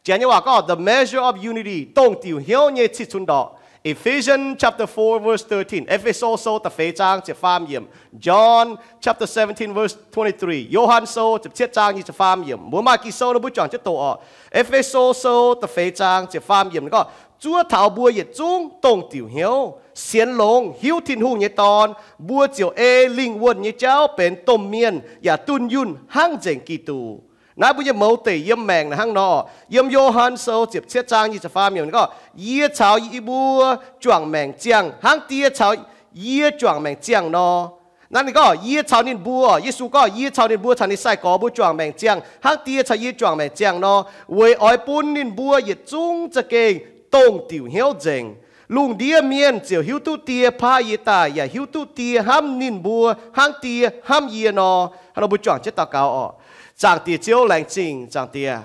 Janx nyei waac gorngv the measure of unity, dongh diuc hnyouv nyei cih cunx ndorqc. Ephesians chapter four verse thirteen, E^fe^so Sou da'feix zaang ziepc faam yiemc. John chapter seventeen verse twenty-three, Yo^han Sou ziepc cietv zaang nyic ziepc faam yiemc. Mbuo maaih Ging-Sou nor mbuo juangc jienv doqc orqc. E^fe^so Sou da'feix zaang ziepc faam yiemc gorngv, zuov taux mbuo yietc zungv dongh diuc hnyouv, sienx longx hiuv Tin-Hungh nyei Dorn, mbuo ziouc ei lingh wuonh nyei jauv benx domh mienh yaac dunh yunh hnangv nzengc Giduc. Naaiv mbuo nyei mouz deic yiem maengc naaiv hnangv nor. Yiem Yo^han Sou ziepc cietv zaang nyic ziepc faam yiemc gorngv, yie caux yie mbuo juangc maengc ziangh hnangv Die caux yie juangc maengc ziangh nor. Naaiv ninh gorngv yie caux ninh mbuo, Yesu gorngv yie caux ninh mbuo caux ninh sai-gorx mbuo juangc maengc ziangh hnangv Die caux yie juangc maengc ziangh nor, weic oix bun ninh mbuo yietc zungv za'gengh dongh diuc hnyouv nzengc. Lungh ndiev mienh ziouc hiuv duqv Die paaiv yie daaih, yaac hiuv duqv Die hnamv ninh mbuo hnangv Die hnamv yie nor. Hnangv nor mbuo juangc jienv daux gaux orqc. Zaangc Diex Ziouv, laengz zingh Zaangc Diex.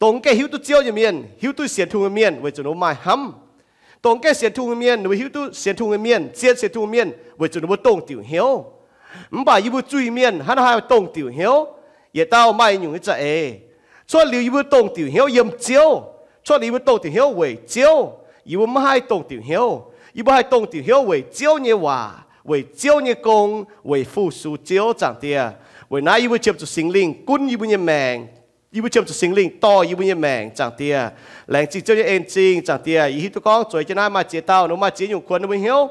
Dongh gaengh hiuv duqv Ziouv nyei mienh, hiuv duqv sienx Tin-Hungh nyei mienh weic zuqc ninh mbuo maaih hnamv. Dongh gaengh sienx Tin-Hungh nyei mienh, ninh mbuo hiuv duqv sienx Tin-Hungh nyei mienh, zien sienx Tin-Hungh mienh weic zuqc ninh mbuo dongh diuc hnyouv. Mv baac yie mbuo zuiz-mienh hnangv naaiv haih dongh diuc hnyouv? Yietc dauh maaih nyungc nyei za'eix. Cuotv liuz yie mbuo dongh diuc hnyouv yiem Ziouv, cuotv liuz yie mbuo dongh diuc hnyouv weic Ziouv, yie mbuo maiv haih dongh diuc hnyouv. Yie mbuo haih dongh diuc hnyouv weic Ziouv nyei waac, weic Ziouv nyei gong, weic fu-sux Ziouv, Zaangc Diex. Weic naaiv yie mbuo qiemx zuqc Singx Lingh gunv yie mbuo nyei maengc. Yie mbuo qiemx zuqc Singx Lingh dorh yie mbuo nyei maengc, Zaangc Diex. Laengz zingh Ziouv nyei en-zingh, Zaangc Diex. Yie hiuv duqv gorngv zueiz jienv naaiv maaih ziex dauh ninh mbuo maaih ziex nyungc kuonx ninh mbuo hnyouv.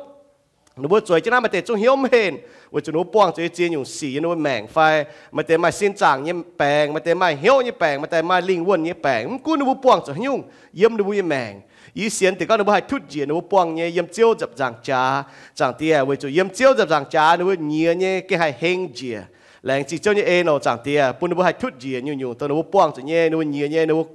Ninh mbuo zueiz jienv naaiv maaih deix zungv hnyouv mv henv, weic zuqc ninh mbuo buangh zuqc nyei ziex nyungc sic yiem ninh mbuo maengc fai maaih deix maaih sin zaangc nyei baengc, maaih deix maaih hnyouv nyei baengc, maaih deix maaih lingh wuonh nyei baengc. Mv gunv ninh mbuo buangh zuqc haaix nyungc yiem ninh mbuo nyei maengc, yie sienx deix gorngv ninh mbuo haih tutv njiec ninh mbuo buangh nyei yiem Ziouv nza'hmien nzaangc jaax, Zaangc Diex. Weic zuqc yiem Ziouv nza'hmien nzaangc jaax ninh mbuo nyiex nyei gengh haih heng njiec. Laengz zingh Ziouv nyei en oc, Zaangc Diex, bun ninh mbuo haih tutv njiec nyungc-nyungc dongh ninh mbuo buangh zuqc nyei, ninh mbuo nyiex nyei, ninh mbuo,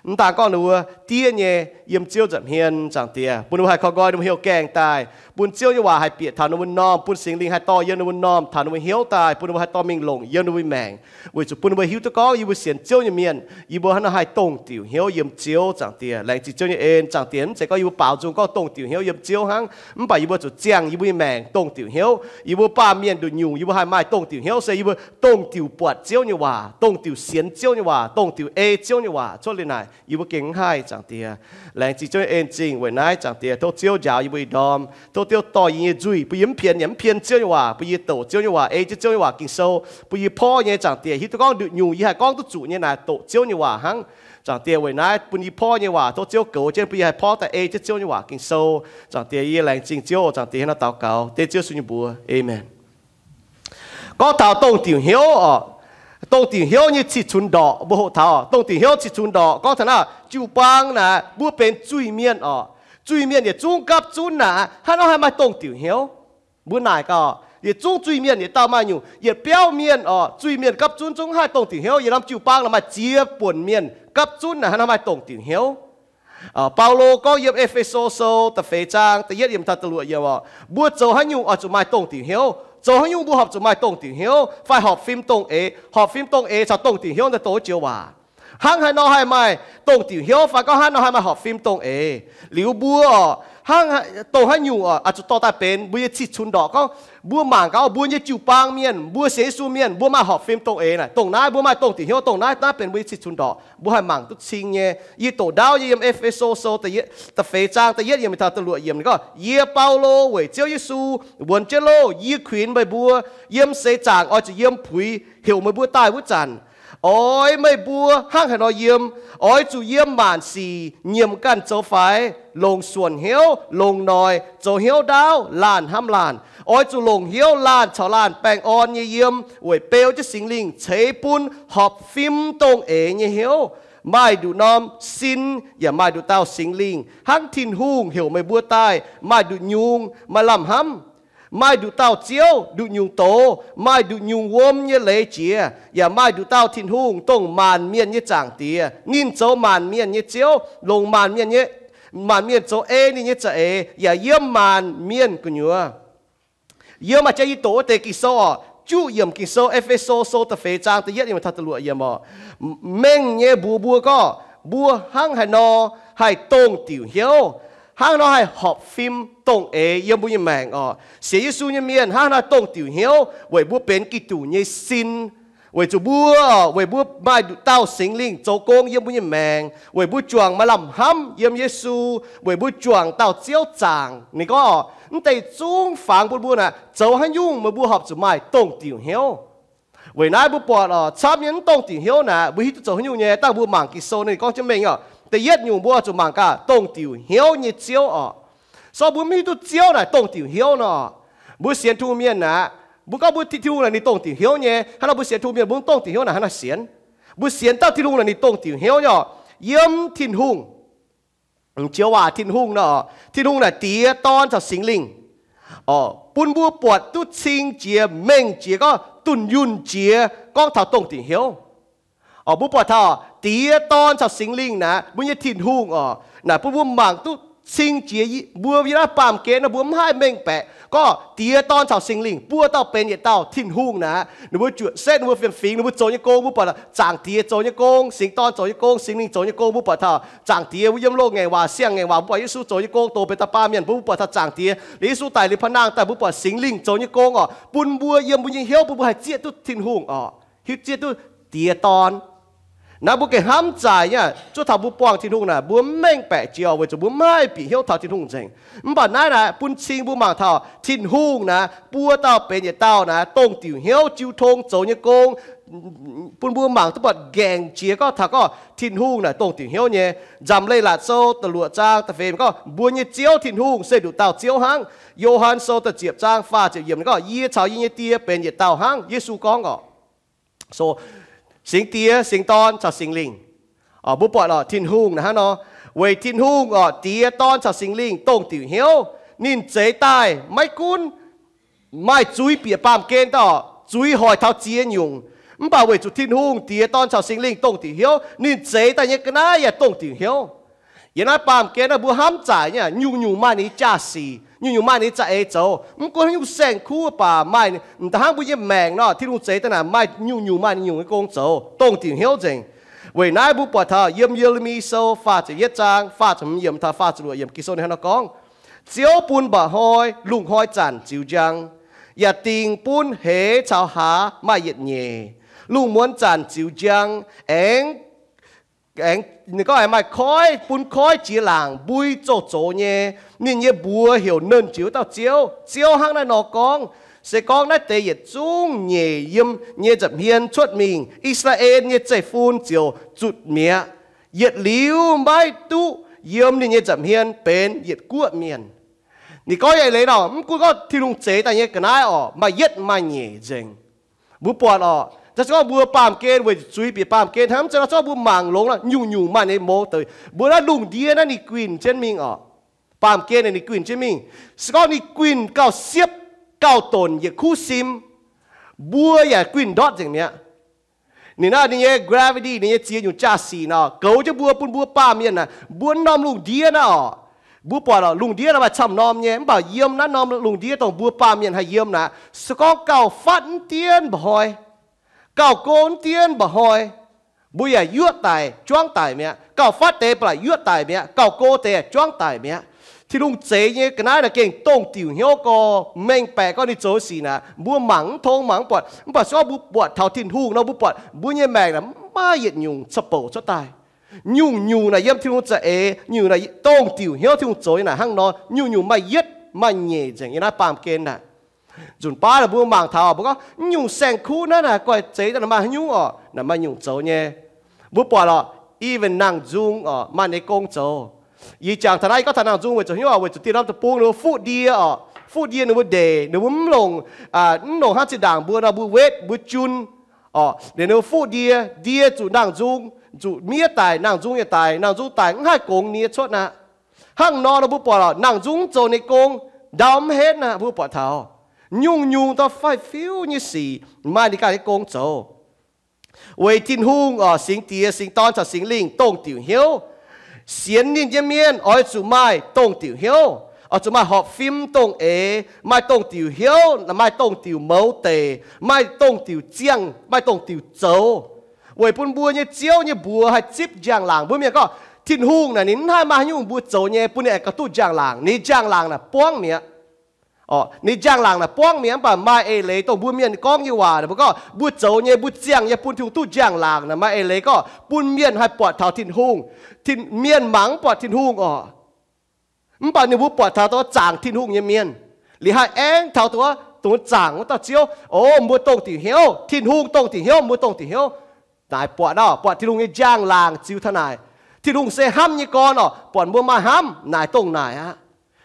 mv daan gorngv ninh mbuo diev nyei, yiem Ziouv nza'hmien, Zaangc Diex, bun ninh mbuo haih koi nqoi ninh mbuo hnyouv gaengh daaih, bun Ziouv nyei waac haih bieqc taux ninh mbuo m'normh, bun Singx Lingh haih dorh yiem ninh mbuo m'normh taux ninh mbuo hnyouv daaih, bun ninh mbuo haih dorh mingh longc yiem ninh mbuo maengc. Weic zuqc bun ninh mbuo hiuv duqv gorngv yie mbuo sienx Ziouv nyei mienh, yie mbuo hnangv naaiv haih dongh diuc hnyouv yiem Ziouv, Zaangc Diex. Laengz zingh Ziouv nyei en, Zaangc Diex. Mv zeiz gorngv yie mbuo baaux nzung gorngv dongh diuc hnyouv yiem Ziouv hnangv, mv baac yie mbuo zuqc ziangh yie mbuo nyei maengc dongh diuc hnyouv. Yie mbuo baamh mienh nduqc nyungc yie mbuo haih maaih dongh diuc hnyouv se yie mbuo dongh diuc buatc Ziouv nyei waac, dongh diuc sienx Ziouv nyei waac, dongh diuc ei Ziouv nyei waac. Cuotv liuz naaic yie mbuo gengh mv haih, Zaangc Diex. Laengz zingh Ziouv nyei en-zingh. Weic naaiv, Zaangc Diex, tov Ziouv njaaux yie mbuo ih ndorm, tov Ziouv dorh yie nyei nzuih, bun yie mv pienx yaac mv pien Ziouv nyei waac, bun yie doqc Ziouv nyei waac, ei jienv Ziouv nyei waac Ging-Sou, bun yie porv nyei, Zaangc Diex, hiuv duqv gorngv nduqc nyungc yie haih gorngv duqv zuqc nyei naaic doqc Ziouv nyei waac hnangv. Zaangc Diex, weic naaiv bun yie porv nyei waac tov Ziouv goux jienv bun yie haih porv daaih ei jienv Ziouv nyei waac Ging-Sou. Zaangc Diex, yie laengz zingh Ziouv. Zaangc Diex, hnangv naaiv daux gaux dengv Ziouv Yesu nyei mbuox, aamen. Gorngv taux dongh diuc hnyouv oc, dongh diuc hnyouv nyei cih cunx ndorqc, mbuo hoqc taux dongh diuc hnyouv cih cunx ndorqc. Gorngv taux naaiv jiu-baang naaic mbuo benx zuiz-mienh oc. Zuiz-mienh yietc zungv gapv zunv naaic hnangv nor haih maaih dongh diuc hnyouv? Mbuo naaic gaax, yietc zungv zuiz-mienh yietc dauh maaih nyungc, yietc biauv mienh oc, zuiz-mienh gapv zunv zungv haih dongh diuc hnyouv. Yiem naaiv jiu-baang naaic maaih ziex buonc mienh gapv zunv naaic hnangv nor maaih dongh diuc hnyouv. Baulo gorngv yiem E^fe^so Sou da'feix zaang da'yietv yiemc taux da'luoqc yiemc oc, mbuo zoux haaix nyungc oix zuqc maaih dongh diuc hnyouv? Zoux haaix nyungc mbuo horpc zuqc maaih dongh diuc hnyouv fai horpc fim dongh eix? Horpc fim dongh eix caux dongh diuc hnyouv naaiv dongh wuov joux waac. Hnangv haaix nor haih maaih dongh diuc hnyouv fai gorngv hnangv nor haih maaih horpc fim dongh eix? Liuz mbuo oc, hnangv dongh haaix nyungc oc oix zuqc dorh daaih benx mbuo nyei cih cunx ndorqc? Gorngv mbuo mangc gaax mbuo nyei jiu-baang mienh, mbuo sienx Yesu mienh, mbuo maaih horpc fim dongh eix naaic, dongh naaiv mbuo maaih dongh diuc hnyouv, dongh naaiv, naaiv benx mbuo nyei cih cunx ndorqc. Mbuo haih mangc duqv cing nyei. Yie doqc ndaauv nyei yiem E^fe^so Sou da'feix zaang da'yietv yiemc taux da'luoqc yiemc gorngv, yie, Baulo, weic Ziouv Yesu, wuonx jienv loh, yie kuinx meih mbuo yiem seix zaangc oix zuqc yiem puix heuc meih mbuo daaih wuov zanc, oix meih mbuo hnangv haaix nor yiem. Oix zuqc yiem maanc sic nyiemc ganh zoux faix, longc suonc hnyouv, longc noic, zoux hnyouv ndaauv, laanh hnamv laanh. Oix zuqc longc hnyouv laanh caux laanh baengh orn nyei yiem, weic beu jienv Singx Lingh ceix bun horpc fim dongh eix nyei hnyouv. Maaih nduqc norm sin yaac maaih nduqc dauh Singx Lingh hnangv Tin-Hungh heuc meih mbuo daaih maaih nduqc nyungc maaih lamh hnamv. Maaih nduqc dauh Ziouv, nduqc nyungc doz, maaih nduqc nyungc wuom nyei leiz jiex, yaac maaih nduqc dauh Tin-Hungh, dongh maanc mienh nyei Zaangc Diex. Ninh zoux maanc mienh nyei Ziouv, longc maanc mienh nyei, maanc mienh zoux ei ninh nyei za'eix, yaac yiem maanc mienh gu'nyuoz. Yiem maaih jaax yie doqc wuov deix Ging-Sou oc, juqv yiemc Ging-Sou, E^fe^so Sou da'feix zaang da'yietv yiemc taux da'luoqc yiemc oc, mengh nyei mbuox mbuo gorngv mbuo hnangv haaix nor haih dongh diuc hnyouv, hnangv haaix nor haih horpc fim dongh eix yiem mbuo nyei maengc oc. Sienx Yesu nyei mienh hnangv haaix nor dongh diuc hnyouv weic mbuo benx Giduc nyei sin. Weic zuqc mbuo, weic mbuo maaih nduqc dauh Singx Lingh zoux gong yiem mbuo nyei maengc, weic mbuo juangc maaih lamh hnamv yiem Yesu, weic mbuo juangc dauh Ziouv zaangc. Ninh gorngv, mv deix zungv fangx bun mbuo naaic, zoux haaix nyungc meih mbuo horpc zuqc maaih dongh diuc hnyouv. Weic naaiv mbuo buatc oc, camv nyei mv dongh diuc hnyouv naaic, mbuo hiuv duqv zoux haaix nyungc nyei. Dangh mbuo mangc Ging-Sou ninh gorngv jienv mengh oc, da'yietv nyungc mbuo zuqc mangc gaax dongh diuc hnyouv nyei Ziouv oc. So mbuo mv hiuv duqv Ziouv naaic dongh diuc hnyouv nor, mbuo sienx Tin-Hungh mienh naaic, mbuo gorngv mbuo Tin-Hungh naaic ninh dongh diuc hnyouv nyei. Hnangv nor mbuo sienx Tin-Hungh mienh mbuo mv dongh diuc hnyouv naaic hnangv naaic sienx. Mbuo sienx dauh Tin-Hungh naaic ninh dongh diuc hnyouv nyei oc. Yiem Tin-Hungh, joux waac Tin-Hungh nor, Tin-Hungh naaic Diex, Dorn caux Singx Lingh. Oc, bun mbuo buatc duqv cing jiex, mengh jiex, gorngv dunh yunh jiex gorngv taux dongh diuc hnyouv. Oc, mbuo buatc taux Diex, Dorn caux Singx Lingh naaic, mbuo nyei Tin-Hungh oc, naaic bun mbuo mangc duqv cing jiex. Mbuo yiem naaiv baamh gen nor mbuo mv haih mengh baeqc gorngv Diex, Dorn caux Singx Lingh buo dauh benx yietc dauh Tin-Hungh naaic, ninh mbuo juoqc setv, ninh mbuo fiem-fingx, ninh mbuo zoux nyei gong, mbuo buatc Zaangc Diex zoux nyei gong, Singx Dorn zoux nyei gong, Singx Lingh zoux nyei gong. Mbuo buatc taux Zaangc Diex mbuo yiem loz-ngaengc waac, siang-ngaengc waac, mbuo buatc Yesu zoux nyei gong, dongh benx dauh baamh mienh, mbuo buatc taux Zaangc Diex, Yesu daic liuz pa'nangh daaih, mbuo buatc Singx Lingh zoux nyei gong oc, bun mbuo yiem mbuo nyei hnyouv bun mbuo haih zieqv duqv Tin-Hungh oc, hiuv zieqv duqv Diex, Dorn. Naaiv mbuo gengh hnamv zaaic nyei, zuov taux mbuo buangh Tin-Hungh naaic, mbuo mv mengh baeqc jiex oc, weic zuqc mbuo mv haih bieqc hnyouv taux Tin-Hungh nzengc. Mv baac naaiv naaic bun cing mbuo mangc taux Tin-Hungh naaic buo dauh benx yietc dauh naaic, dongh diuc hnyouv jiu tong zoux nyei gong, bun mbuo mangc duqv buatc nqaengc jiex gorngv taux gorngv Tin-Hungh naaic dongh diuc hnyouv nyei. Nzamc Leiz-Latc Sou da'luoqc zaang da'feix gorngv, mbuo nyei Ziouv Tin-Hungh se nduqc dauh Ziouv hnangv. Yo^han Sou da'ziepc zaang faah ziepc yiemc gorngv, yie caux yie nyei Die benx yietc dauh hnangv. Yesu gorngv oc. So, Singx Diex, Singx Dorn caux Singx Lingh. Mbuo buatc oc, Tin-Hungh naaic hnangv nor, weic Tin-Hungh oc, Diex, Dorn caux Singx Lingh dongh diuc hnyouv. Ninh zeix daaih maiv gunv maaih zuiz bieqc baamh gen daaih oc, zuiz hoic taux ziex nyungc, mv baac weic zuqc Tin-Hungh, Diex, Dorn caux Singx Lingh dongh diuc hnyouv, ninh zeix daaih nyei ga'naaiv yaac dongh diuc hnyouv. Yiem naaiv baamh gen naaiv mbuo hnamv zaaic nyei, nyungc-nyungc maaih ninh nyei jaa-sic, nyungc-nyungc maaih ninh nyei za'eix zoux. Mv gunv haaix nyungc saeng-kuv baac maaih, m'daaih hnangv mbuo nyei maengc nor, Tin-Hungh zeix daaih naaic maaih nyungc-nyungc maaih nyungc nyei gong zoux, dongh diuc hnyouv nzengc. Weic naaiv mbuo buatc taux yiem Ye^le^mi Sou faah ziepc yietv zaang faah ziepc hmz yiemc taux faah ziepc luoqc yiemc Ging-Sou ninh hnangv nor gorngv, Ziouv bun mba'hnoi lungh hnoi zanc ziux njang, yaac dingc bun hleix caux hlaax maaih yietc nyeic. Lungh muonz zanc ziux njang, aengx, aengx, ninh gorngv aengx maaih koiv, bun koiv jiex laangc mbui zoux zoux nyei. Ninh nyei mbuox heuc Nernh Jiex Wuov Dauh Ziouv. Ziouv hnangv naaiv nor gorngv, se gorngv naaiv deix yietc zungv nyeic yiem nyei nza'hmien cuotv mingh, I^saa^laa^en nyei zeiv-fun ziouc zutc mi'aqv. Yietc liuz maiv duqv yiem ninh nyei nza'hmien benx yietc guoqv mienh. Ninh gorngv nyei leiz nor, mv gunv gorngv Tin-Hungh zeix daaih nyei ga'naaiv oc, maaih yietv maaih nyeic nzengc. Mbuo buatc oc, se gorngv mbuo baamh gen weic zuiz bieqc baamh gen hnangv, mv zeiz nor, se gorngv mbuo mangc longx nor, nyungc-nyungc maaih ninh mouz deix. Mbuo naaiv lungh ndiev naaiv ninh guinh jienv mingh oc. Baamh gen naaic ninh guinh jienv mingh. Se gorngv ninh guinh gauh siepv, gauh donc yietc kuv sim, mbuo yaac guinh ndortv nzengc mi'aqv. Ninh naaiv ninh nyei gravity, ninh nyei ziex nyungc jaa-sic nor, goux jienv mbuo, bun mbuo baamh mienh naaic, mbuo norm lungh ndiev naaiv oc, mbuo buatc oc, lungh ndiev naaiv maaih camv norm nyei, mv baac yiem naaiv norm lungh ndiev dongh mbuo baamh mienh haih yiem naaic, se gorngv gauh fatv mv dienv mba'hnoi, gauh go mv dienv mba'hnoi, mbuo yaac yuoqv daic, juangv daic mi'aqv. Gauh fatv deix ba'laqc yuoqv daic mi'aqv, gauh go deix juangv daic mi'aqv. Tin-Hungh zeix nyei ga'naaiv naaic gengh dongh diuc hnyouv gorx, mengh baeqc gorngv ninh zoux sic naaic, mbuo mangc mv tong, mangc mv buatc. Mv baac se gorngv mbuo buatc taux Tin-Hungh nor, mbuo buatc mbuo nyei maengc naaic mv maaih yietc nyungc ca'bouc cuotv daaih. Nyungc-nyungc naaic yiem Tin-Hungh za'eix, nyungc naaic dongh diuc hnyouv Tin-Hungh zoux nyei naaic hnangv nor, nyungc-nyungc maaih yietv maaih nyeic nzengc yiem naaiv baamh gen naaic. Nzunc baav naaic mbuo mangc taux mbuo gorngv nyungc saeng-kuv naaiv naaic, guaih zeiz daaih naaic maaih haaix nyungc oc, naaic maaih nyungc zoux nyei. Mbuo buatc oc, even nangh nzung oc, maaih ninh nyei gong zoux. Yie jangx taux naaiv, yie gorngv taux nangh nzung weic zuqc haaix nyungc oc? Weic zuqc dieh norm deic-bung ninh mbuo fuqv ndie oc, fuqv ndie ninh mbuo ndeic, ninh mbuo mv longc, mv longc hnangv zinh ndaangc mbuo nor, mbuo wetv, mbuo jun oc. Ninh mbuo fuqv ndie, ndie zuqc nangh nzung, zuqc miev daic, nangh nzung yaac daic, nangh nzung daic mv haih gongx nie cuotv aqv. Hnangv nor nor mbuo buatc oc, nangh nzung mv zoux ninh nyei gong, ndau mv henv aqv. Mbuo buatc taux nyungc-nyungc dauh faix-fiuv nyei sic maaih ninh ganh nyei gong zoux. Weic Tin-Hungh oc, Singx Diex, Singx Dorn caux Singx Lingh dongh diuc hnyouv. Sienx ninh nyei mienh oix zuqc maaih dongh diuc hnyouv, oix zuqc maaih horpc fim dongh eix, maaih dongh diuc hnyouv, maaih dongh diuc mouz deic, maaih dongh diuc ziangh, maaih dongh diuc zoux, weic bun mbuo nyei Ziouv nyei mbuox haih zipv njang-laangc. Mbuo mienh gorngv Tin-Hungh naaic ninh mv haih maaih haaix nyungc mbuo zoux nyei bun ninh aengx gauh duqv njang-laangc. Ninh njang-laangc naaic buangv mi'aqv. Ninh njang-laangc naaic buangv mienh, mv baac maaih eix leiz dongh mbuo mienh gorngv nyei waac naaic, mbuo gorngv mbuo zoux nyei, mbuo ziangh nyei bun Tin-Hungh duqv njang-laangc naaic, maaih eix leiz gorngv bun mienh haih buatc taux Tin-Hungh. Tin, mienh mangc mv buatc Tin-Hungh orqc, mv baac ninh mbuo buatc taux dongh zaangc Tin-Hungh nyei mienh, liuz haih aengx taux dongh, dongh zaangc wuov dauh Ziouv. O, mbuo dongh diuc hnyouv, Tin-Hungh dongh diuc hnyouv, mbuo dongh diuc hnyouv. Naaic buatc orqc, buatc Tin-Hungh nyei njang-laangc ziux taux naaic. Tin-Hungh se hnamv nyei gorn orqc, buatc mbuo maaih hnamv naaic dongh naaic aqv.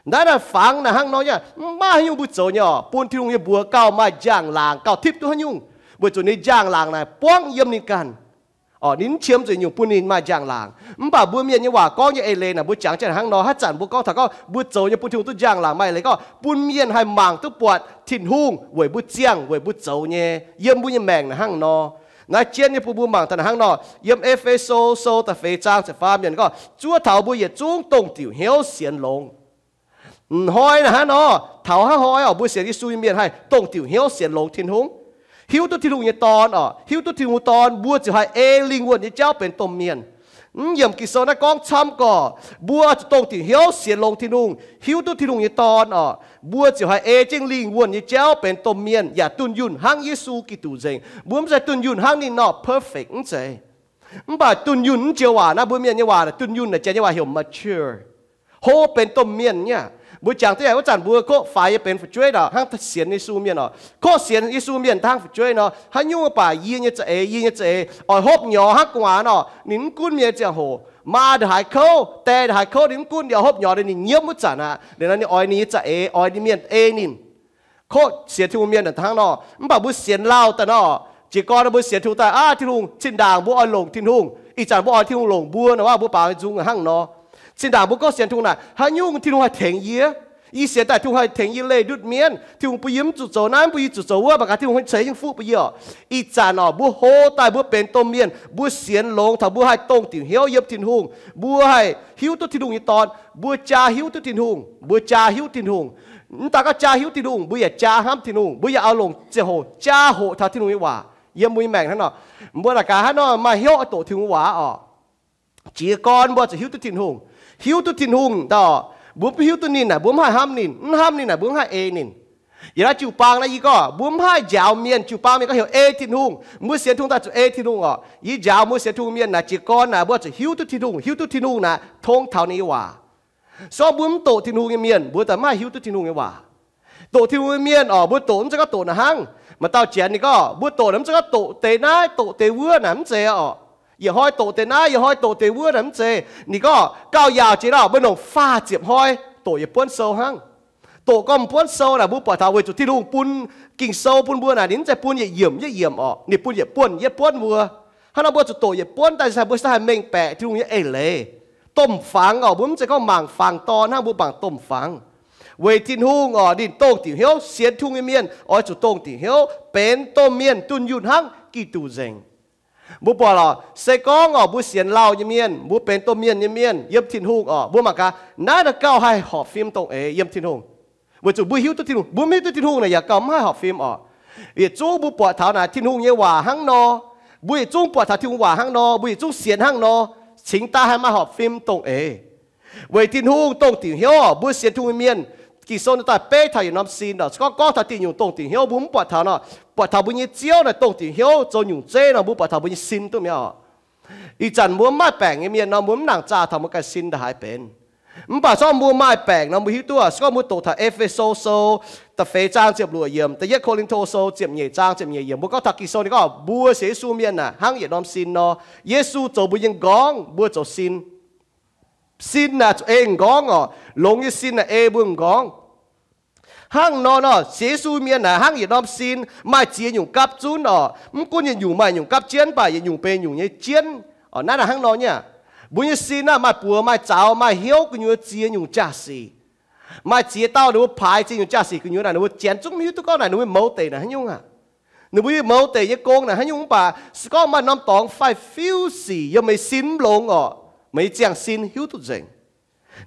Naaiv naaic fangx naaic hnangv nor nyei, mv maaih haaix nyungc mbuo zoux nyei orqc, bun Tin-Hungh nyei mbuox gauh maaih njang-laangc, gauh tipv duqv haaix nyungc, weic zuqc ninh njang-laangc naaic buangv yiem ninh ganh. Orqc, ninh mv qiemx zuqc nyungc bun ninh maaih njang-laangc. Mv baac mbuo mienh nyei waac gorngv nyei eix leiz naaic, mbuo jangx jienv hnangv nor. Haaix zanc mbuo gorngv taux gorngv mbuo zoux nyei bun Tin-Hungh duqv njang-laangc, maaih eix leiz gorngv bun mienh haih mangc duqv buatc Tin-Hungh weic mbuo ziangh, weic mbuo zoux nyei, yiem mbuo nyei maengc naaic hnangv nor. Naaiv jienv nyei bun mbuo mangc taux naaic hnangv nor. Yiem E^fe^so Sou da'feix zaang ziepc faam yiemc gorngv, zuov taux mbuo yietc zungv dongh diuc hnyouv sienx longx. M'hnoi naaic hnangv nor, taux hnangv hnoi orqc, mbuo sienx Yesu nyei mienh haih dongh diuc hnyouv sienx longx Tin-Hungh, hiuv duqv Tin-Hungh nyei Dorn orqc, hiuv duqv Tin-Hungh Dorn, mbuo ziouc haih ei lingh wuonh nyei jauv benx domh mienh. Mv yiemc Ging-Sou naaiv gorngv camv gorqv, mbuo zuqc dongh diuc hnyouv sienx longx Tin-Hungh, hiuv duqv Tin-Hungh nyei Dorn orqc, mbuo ziouc haih ei jienv lingh wuonh nyei jauv benx domh mienh yaac dunh yunh hnangv Yesu Giduc nzengc. Mbuo mv zeiz dunh yunh hnangv ninh nor perfect, mv zeiz. Mv baac dunh yunh mv joux waac naaiv, mbuo mienh nyei waac dunh yunh naaic, janx nyei waac heuc mature, hlo benx domh mienh nyei aqv. Mbuo jangx duqv yaac wuov zanc mbuo kov faix nyei benx fu'jueiv orqc, hnangv sienx Yesu mienh orqc, kov sienx Yesu mienh hnangv fu'jueiv nor, haaix nyungc mv baac yie nyei za'eix, yie nyei za'eix oix hopv nyorx hnangv gu'nguaaz orqc, ninh mv gunv mienh ziangh hoc, maa ndongc haaix kouv, die ndongc haaix kouv, ninh mv gunv, ninh oix hopv nyorx, ninh nyiemv wuov zanc aqv. Liuz nor ninh oix ninh nyei za'eix, oix ninh mienh ei ninh. Kov sienx Tin-Hungh mienh hnangv nor. Mv baac mbuo sienx lauh daaih nor, jiez gorn mbuo sienx Tin-Hungh daaih, aav, Tin-Hungh, zinh ndaangc mbuo oix longc Tin-Hungh, ih zanc mbuo oix Tin-Hungh longc mbuo nor, waac mbuo baaux nzung hnangv nor. Zinh ndaangc mbuo gorngv sienx Tin-Hungh naaic, haaix nyungc Tin-Hungh haih tengx yie? Yie sienx daaih Tin-Hungh haih tengx yie leih ndutv mienv, Tin-Hungh bun yie mv zuqc zoux naaiv, bun yie zuqc zoux wuov, mangc gaax Tin-Hungh ceix nyei fuqv bun yie orqc. Ih zanc orqc, mbuo hlo daaih mbuo benx domh mienh, mbuo sienx longx taux mbuo haih dongh diuc hnyouv yiem Tin-Hungh, mbuo haih hiuv duqv Tin-Hungh nyei Dorn, mbuo jaa hiuv duqv Tin-Hungh, mbuo jaa hiuv Tin-Hungh. Mv daan gorngv jaa hiuv Tin-Hungh, mbuo yaac jaa hnamv Tin-Hungh, mbuo yaac oix longc ziangh hoc jaa hoqc taux Tin-Hungh nyei waac yiem mbuo nyei maengc hnangv nor. Mbuo naaic gaax hnangv nor maaih hnyouv doqc Tin-Hungh waac orqc. Jiez gorn mbuo zuqc hiuv duqv Tin-Hungh. Hiuv duqv Tin-Hungh daaih, mbuo mv hiuv duqv ninh naaic, mbuo mv haih hnamv ninh. Mv hnamv ninh naaic, mbuo mv haih ei ninh. Yiem naaiv jiu-baang naaiv yie gorngv mbuo mv haih njaaux mienh. Jiu-baang mienh gorngv heuc ei Tin-Hungh. Mbuo sienx Tin-Hungh daaih zuqc ei Tin-Hungh orqc. Yie njaaux mbuo sienx Tin-Hungh mienh naaic, jiez gorn naaic mbuo zuqc hiuv duqv Tin-Hungh. Hiuv duqv Tin-Hungh naaic, tong taux ninh nyei waac. Se gorngv mbuo mv doqc Tin-Hungh nyei mienh, mbuo daaih mv haih hiuv duqv Tin-Hungh nyei waac. Doqc Tin-Hungh nyei mienh orqc, mbuo doqc mv zeiz gorngv doqc naaic hnangv. Maaih dauh janx ninh gorngv mbuo doqc naaic mv zeiz gorngv doqc deix naaiv doqc deix wuov naaic, mv zeiz orqc. Yietc hnoi doqc deix naaiv, yietc hnoi doqc deix wuov naaic, mv zeiz. Ninh gorngv gauh yaauc jiex orqc, mbuo nongc faah ziepc hnoi doqc yietc buonv sou hnangv. Doqc gorngv m'buonv sou naaic, mbuo buatc taux weic zuqc Tin-Hungh bun Ging-Sou bun mbuo naaic, ninh mv zeiz bun yietc yiemc yietc yiemc orqc, ninh bun yietc buonv yietc buonv mbuo. Hnangv nor mbuo zuqc doqc yietc buonv daaih se mbuo se haih mengh baeqc Tin-Hungh nyei eix leiz, domh fangx orqc. Mbuo mv zeiz gorngv mangc fangx dorn hnangv, mbuo mangc domh fangx. Weic Tin-Hungh orqc, ninh dongh diuc hnyouv. Sienx Tin-Hungh nyei mienh oix zuqc dongh diuc hnyouv, benx domh mienh dunh yunh hnangv Giduc nzengc. Mbuo buatc lorqc, se gorngv orqc, mbuo sienx lauh nyei mienh, mbuo benx domh mienh nyei mienh yiem Tin-Hungh orqc, mbuo mangc gaax, naaiv naaic gauh haih horpc fim dongh eix yiem Tin-Hungh. Weic zuqc mbuo hiuv duqv Tin-Hungh. Mbuo mv hiuv duqv Tin-Hungh naaic yaac gauh mv haih horpc fim orqc. Yietc zungv mbuo buatc taux naaic Tin-Hungh nyei waac hnangv nor, mbuo yietc zungv buatc taux Tin-Hungh waac hnangv nor, mbuo yietc zungv sienx hnangv nor, cingx daaih haih maaih horpc fim dongh eix. Weic Tin-Hungh dongh diuc hnyouv orqc, mbuo sienx Tin-Hungh nyei mienh, Ging-Sou naaiv daaih beiv taux yietc norm sin orqc. Se gorngv gorngv taux diuc nyungc dongh diuc hnyouv, mbuo mv buatc taux nor, buatc taux mbuo nyei Ziouv naaic dongh diuc hnyouv zoux nyungc zeiv nor, mbuo buatc taux mbuo nyei sin duqv mi'aqv orqc. Ih zanc mbuo mv maaih baengc nyei mienh nor, mbuo mv nangc zaah taux mbuo ganh sin ndongc haaix benx. Mv baac se gorngv mbuo maaih baengc nor, mbuo hiuv duqv. Se gorngv mbuo doqc taux E^fe^so Sou da'feix zaang ziepc luoqc yiemc, da'yietv Ko^lin^to Sou ziepc nyeic zaang ziepc nyeic yiemc, mbuo gorngv taux Ging-Sou ninh gorngv mbuo sienx Yesu mienh naaic hnangv yietc norm sin nor. Yesu zoux mbuo nyei m'nqorngv, mbuo zoux sin. Sin naaic zuqc ei m'nqorngv orqc. Longx nyei sin naaic ei mbuo m'nqorngv. Hnangv nor nor, sienx Yesu mienh naaic hnangv yietc norm sin, maaih ziex nyungc gapv zunv orqc. Mv gunv yietc nyungc maaih nyungc gapv jienv, mv baac yietc nyungc benx nyungc nyei jienv. Orqc, naaiv naaic hnangv nor nyei aqv. Mbuo nyei sin naaiv maaih buoz, maaih zaux, maaih hnyouv gu'nyuoz ziex nyungc jaax-sic. Maaih ziex dauh ninh mbuo paaix ziex nyungc jaax-sic gu'nyuoz naaic, ninh mbuo janx zungv mv hiuv duqv gorngv naaic ninh mbuo mouz deic naaic haaix nyungc aqv. Ninh mbuo nyei mouz deic nyei gong naaic haaix nyungc, mv baac se gorngv maaih norm dorngx faix-fiuv sic yiem meih sin mv longx orqc, meih nyei ziangh sin hiuv duqv nzengc.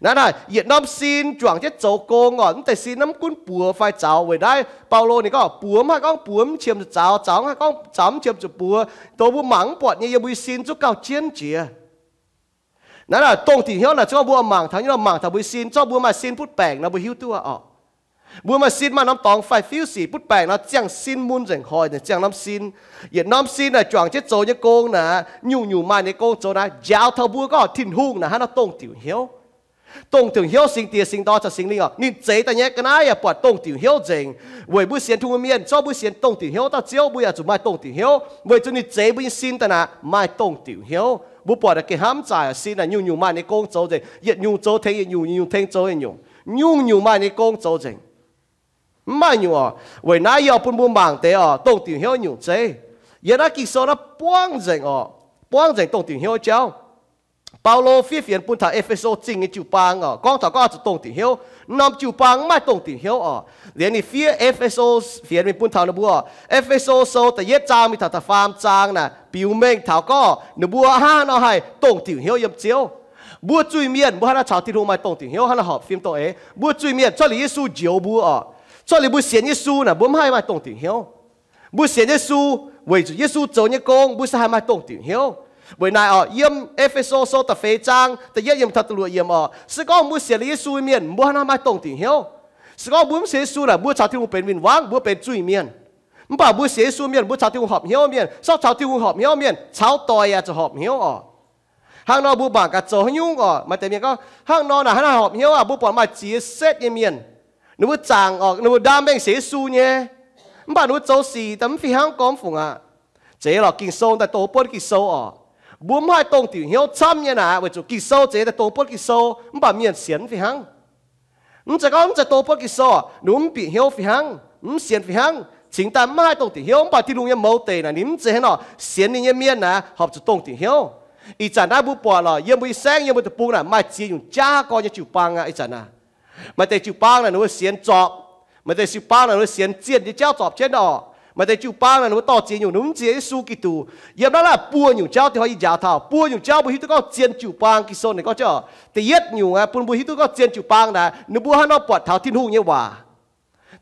Naaiv naaic yietc norm sin juangc jienv zoux gong orqc. Mv deix sin naaiv mv gunv buoz fai zaux. Weic naaiv Baulo ninh gorngv buoz mv haih gorngv buoz mv qiemx zuqc zaux, zaux mv haih gorngv zaux mv qiemx zuqc buoz. Dongh mbuo mangc mv buatc nyei yiem mbuo nyei sin zungv gauh jienv jiex. Naaiv naaic dongh diuc hnyouv naaic, se gorngv mbuo mangc taux nyei nor, mangc taux mbuo nyei sin, se gorngv mbuo maaih sin butv baengc nor, mbuo hiuv duqv orqc. Mbuo maaih sin maaih norm dorngx fai fiuv sic butv baengc nor, ziangh sin mun nzengc, hoic nzengc ziangh norm sin. Yietc norm sin naaic juangc jienv zoux nyei gong naaic, nyungc-nyungc maaih ninh nyei gong zoux naaic, njaaux taux mbuo gorngv Tin-Hungh naaic hnangv nor dongh diuc hnyouv. Dongh diuc hnyouv, Singx Diex, Singx Dorn caux Singx Lingh oc. Ninh zeix daaih nyei ga'naaiv yaac buatc dongh diuc hnyouv nzengc. Weic mbuo sienx Tin-Hungh mienh, zorqv mbuo sienx dongh diuc hnyouv dauh Ziouv, mbuo yaac zuqc maaih dongh diuc hnyouv, weic zuqc ninh zeix mbuo nyei sin daaih naaic maaih dongh diuc hnyouv. Mbuo buatc naaic gengh hnamv zaaic, sin naaic nyungc-nyungc maaih ninh nyei gong zoux nzengc. Yietc nyungc zoux tengx yietc nyungc, yietc nyungc tengx zoux yietc nyungc. Nyungc-nyungc maaih ninh nyei gong zoux nzengc. Mv maaih nyungc oc. Weic naaiv yie oix bun mbuo mangc deix oc, dongh diuc hnyouv nyungc zeiv. Yiem naaiv Ging-Sou naaiv buangv nzengc oc, buangv nzengc dongh diuc hnyouv jauv. Baulo fiev fienx bun taux E^fe^so Zingh nyei jiu-baang oc, gorngv taux gorngv zuqc dongh diuc hnyouv. Norm jiu-baang mv maaih dongh diuc hnyouv oc. Liuz ninh fiev E^fe^so fienx mingh bun taux ninh mbuo oc. E^fe^so Sou da'yietv zaang mingh taux da'faam zaang naaic biux mengh taux gorngv ninh mbuo hnangv haaix nor haih dongh diuc hnyouv yiem Ziouv. Mbuo zuiz-mienh mbuo hnangv haaix nor caux Tin-Hungh maaih dongh diuc hnyouv, hnangv haaix nor horpc fim dongh eix? Mbuo zuiz-mienh cuotv liuz Yesu njoux mbuo oc, cuotv liuz mbuo sienx Yesu naaic mbuo mv haih maaih dongh diuc hnyouv. Mbuo sienx Yesu, weic zuqc Yesu zoux nyei gong mbuo se haih maaih dongh diuc hnyouv. Weic naaic oc, yiem E^fe^so Sou da'feix zaang da'yietv yiemc taux da'luoqc yiemc oc, se gorngv mbuo sienx liuz Yesu mienh mbuo hnangv haaix nor maaih dongh diuc hnyouv. Se gorngv mbuo mv sienx Yesu naaic mbuo caux Tin-Hungh benx win-wangv, mbuo benx zuiz-mienh. Mv baac mbuo sienx Yesu mienh mbuo caux Tin-Hungh horpc hnyouv mienh, sortv caux Tin-Hungh horpc hnyouv mienh, caux doic yaac zuqc horpc hnyouv oc. Hnangv nor mbuo mangc gaax zoux haaix nyungc oc. Maaih deix mienh gorngv, hnangv nor naaic hnangv haaix horpc hnyouv aqv? Mbuo buatc maaih ziex setv nyei mienh, ninh mbuo zaangc oc, ninh mbuo ndaam mengh sienx Yesu nyei, mv baac ninh mbuo zoux sic daaih mv fih hnangv gormx fungc aqv. Zeiz lorqc, Ging-Sou daaih dongh buonv Ging-Sou oc. Mbuo mv haih dongh diuc hnyouv camv nyei naaic, weic zuqc Ging-Sou zeiz daaih dongh buonv Ging-Sou, mv baac mienh sienx mv fih hnangv. Mv zeiz gorngv mv zeiz dongh buonv Ging-Sou, ninh mv bieqc hnyouv fih hnangv, mv sienx fih hnangv, cingx daaih mv haih dongh diuc hnyouv. Mv baac Tin-Hungh nyei mouz deic naaic ninh mv zeiz hnangv nor sienx ninh nyei mienh naaic horpc zuqc dongh diuc hnyouv. Ih zanc naaiv mbuo buatc lorqc, yiem mbuo nyei saengv, yiem mbuo deic-bung naaic maaih ziex nyungc jaav gorn nyei jiu-baang aqv. Ih zanc naaic maaih deix jiu-baang naaic ninh mbuo sienx zorpc. Maaih deix jiu-baang naaic ninh mbuo sienx zienh nyei jauv zorpc jienv oc. Maaih deix jiu-baang naaic ninh mbuo dorh ziex nyungc, ninh mbuo mv sienx Yesu Giduc. Yiem naaiv naaic buo nyungc jauv, dinh hnoi yie njaaux taux buo nyungc jauv mbuo hiuv duqv gorngv zien jiu-baang. Ging-Sou naaic gorngv jienv oc, da'yietv nyungc aeqv, bun mbuo hiuv duqv gorngv zien jiu-baang naaic ninh mbuo hnangv nor buatc taux Tin-Hungh nyei waac.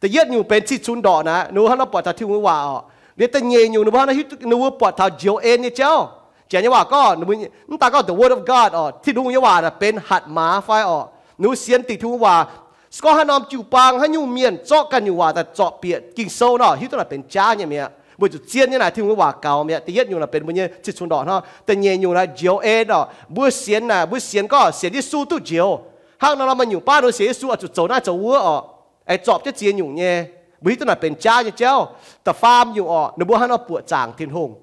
Da'yietv nyungc benx cih cunx ndorqc naaic, ninh mbuo hnangv nor buatc taux Tin-Hungh nyei waac oc. Liuz da'nyeic nyungc ninh mbuo hnangv nor hiuv duqv, ninh mbuo buatc taux njoux en nyei jauv. Janx nyei waac gorngv, mv daan gorngv the word of God oc, Tin-Hungh nyei waac naaic benx hatc maaz fai oc, ninh mbuo sienx dingc Tin-Hungh waac. Se gorngv haaix norm jiu-baang, haaix nyungc mienh zorqv ganh nyungc waac daaih zorpc bieqc Ging-Sou nor, hiuv duqv naaic benx jaav nyei mi'aqv. Weic zuqc zien nyei naaic Tin-Hungh nyei waac gaux mi'aqv. Da'yietv nyungc naaic benx mbuo nyei cih cunx ndorqc hnangv. Da'nyeic nyungc naaic njoux en oc, mbuo sienx naaic, mbuo sienx gorngv sienx Yesu duqv njoux. Hnangv nor maaih nyungc baav ninh mbuo sienx Yesu oix zuqc zoux naaiv zoux wuov oc, aengx zorpc jienv ziex nyungc nyei. Mbuo hiuv duqv naaic benx jaav nyei jauv. Da'faam nyungc oc, ninh mbuo hnangv nor buoqc zaangc Tin-Hungh.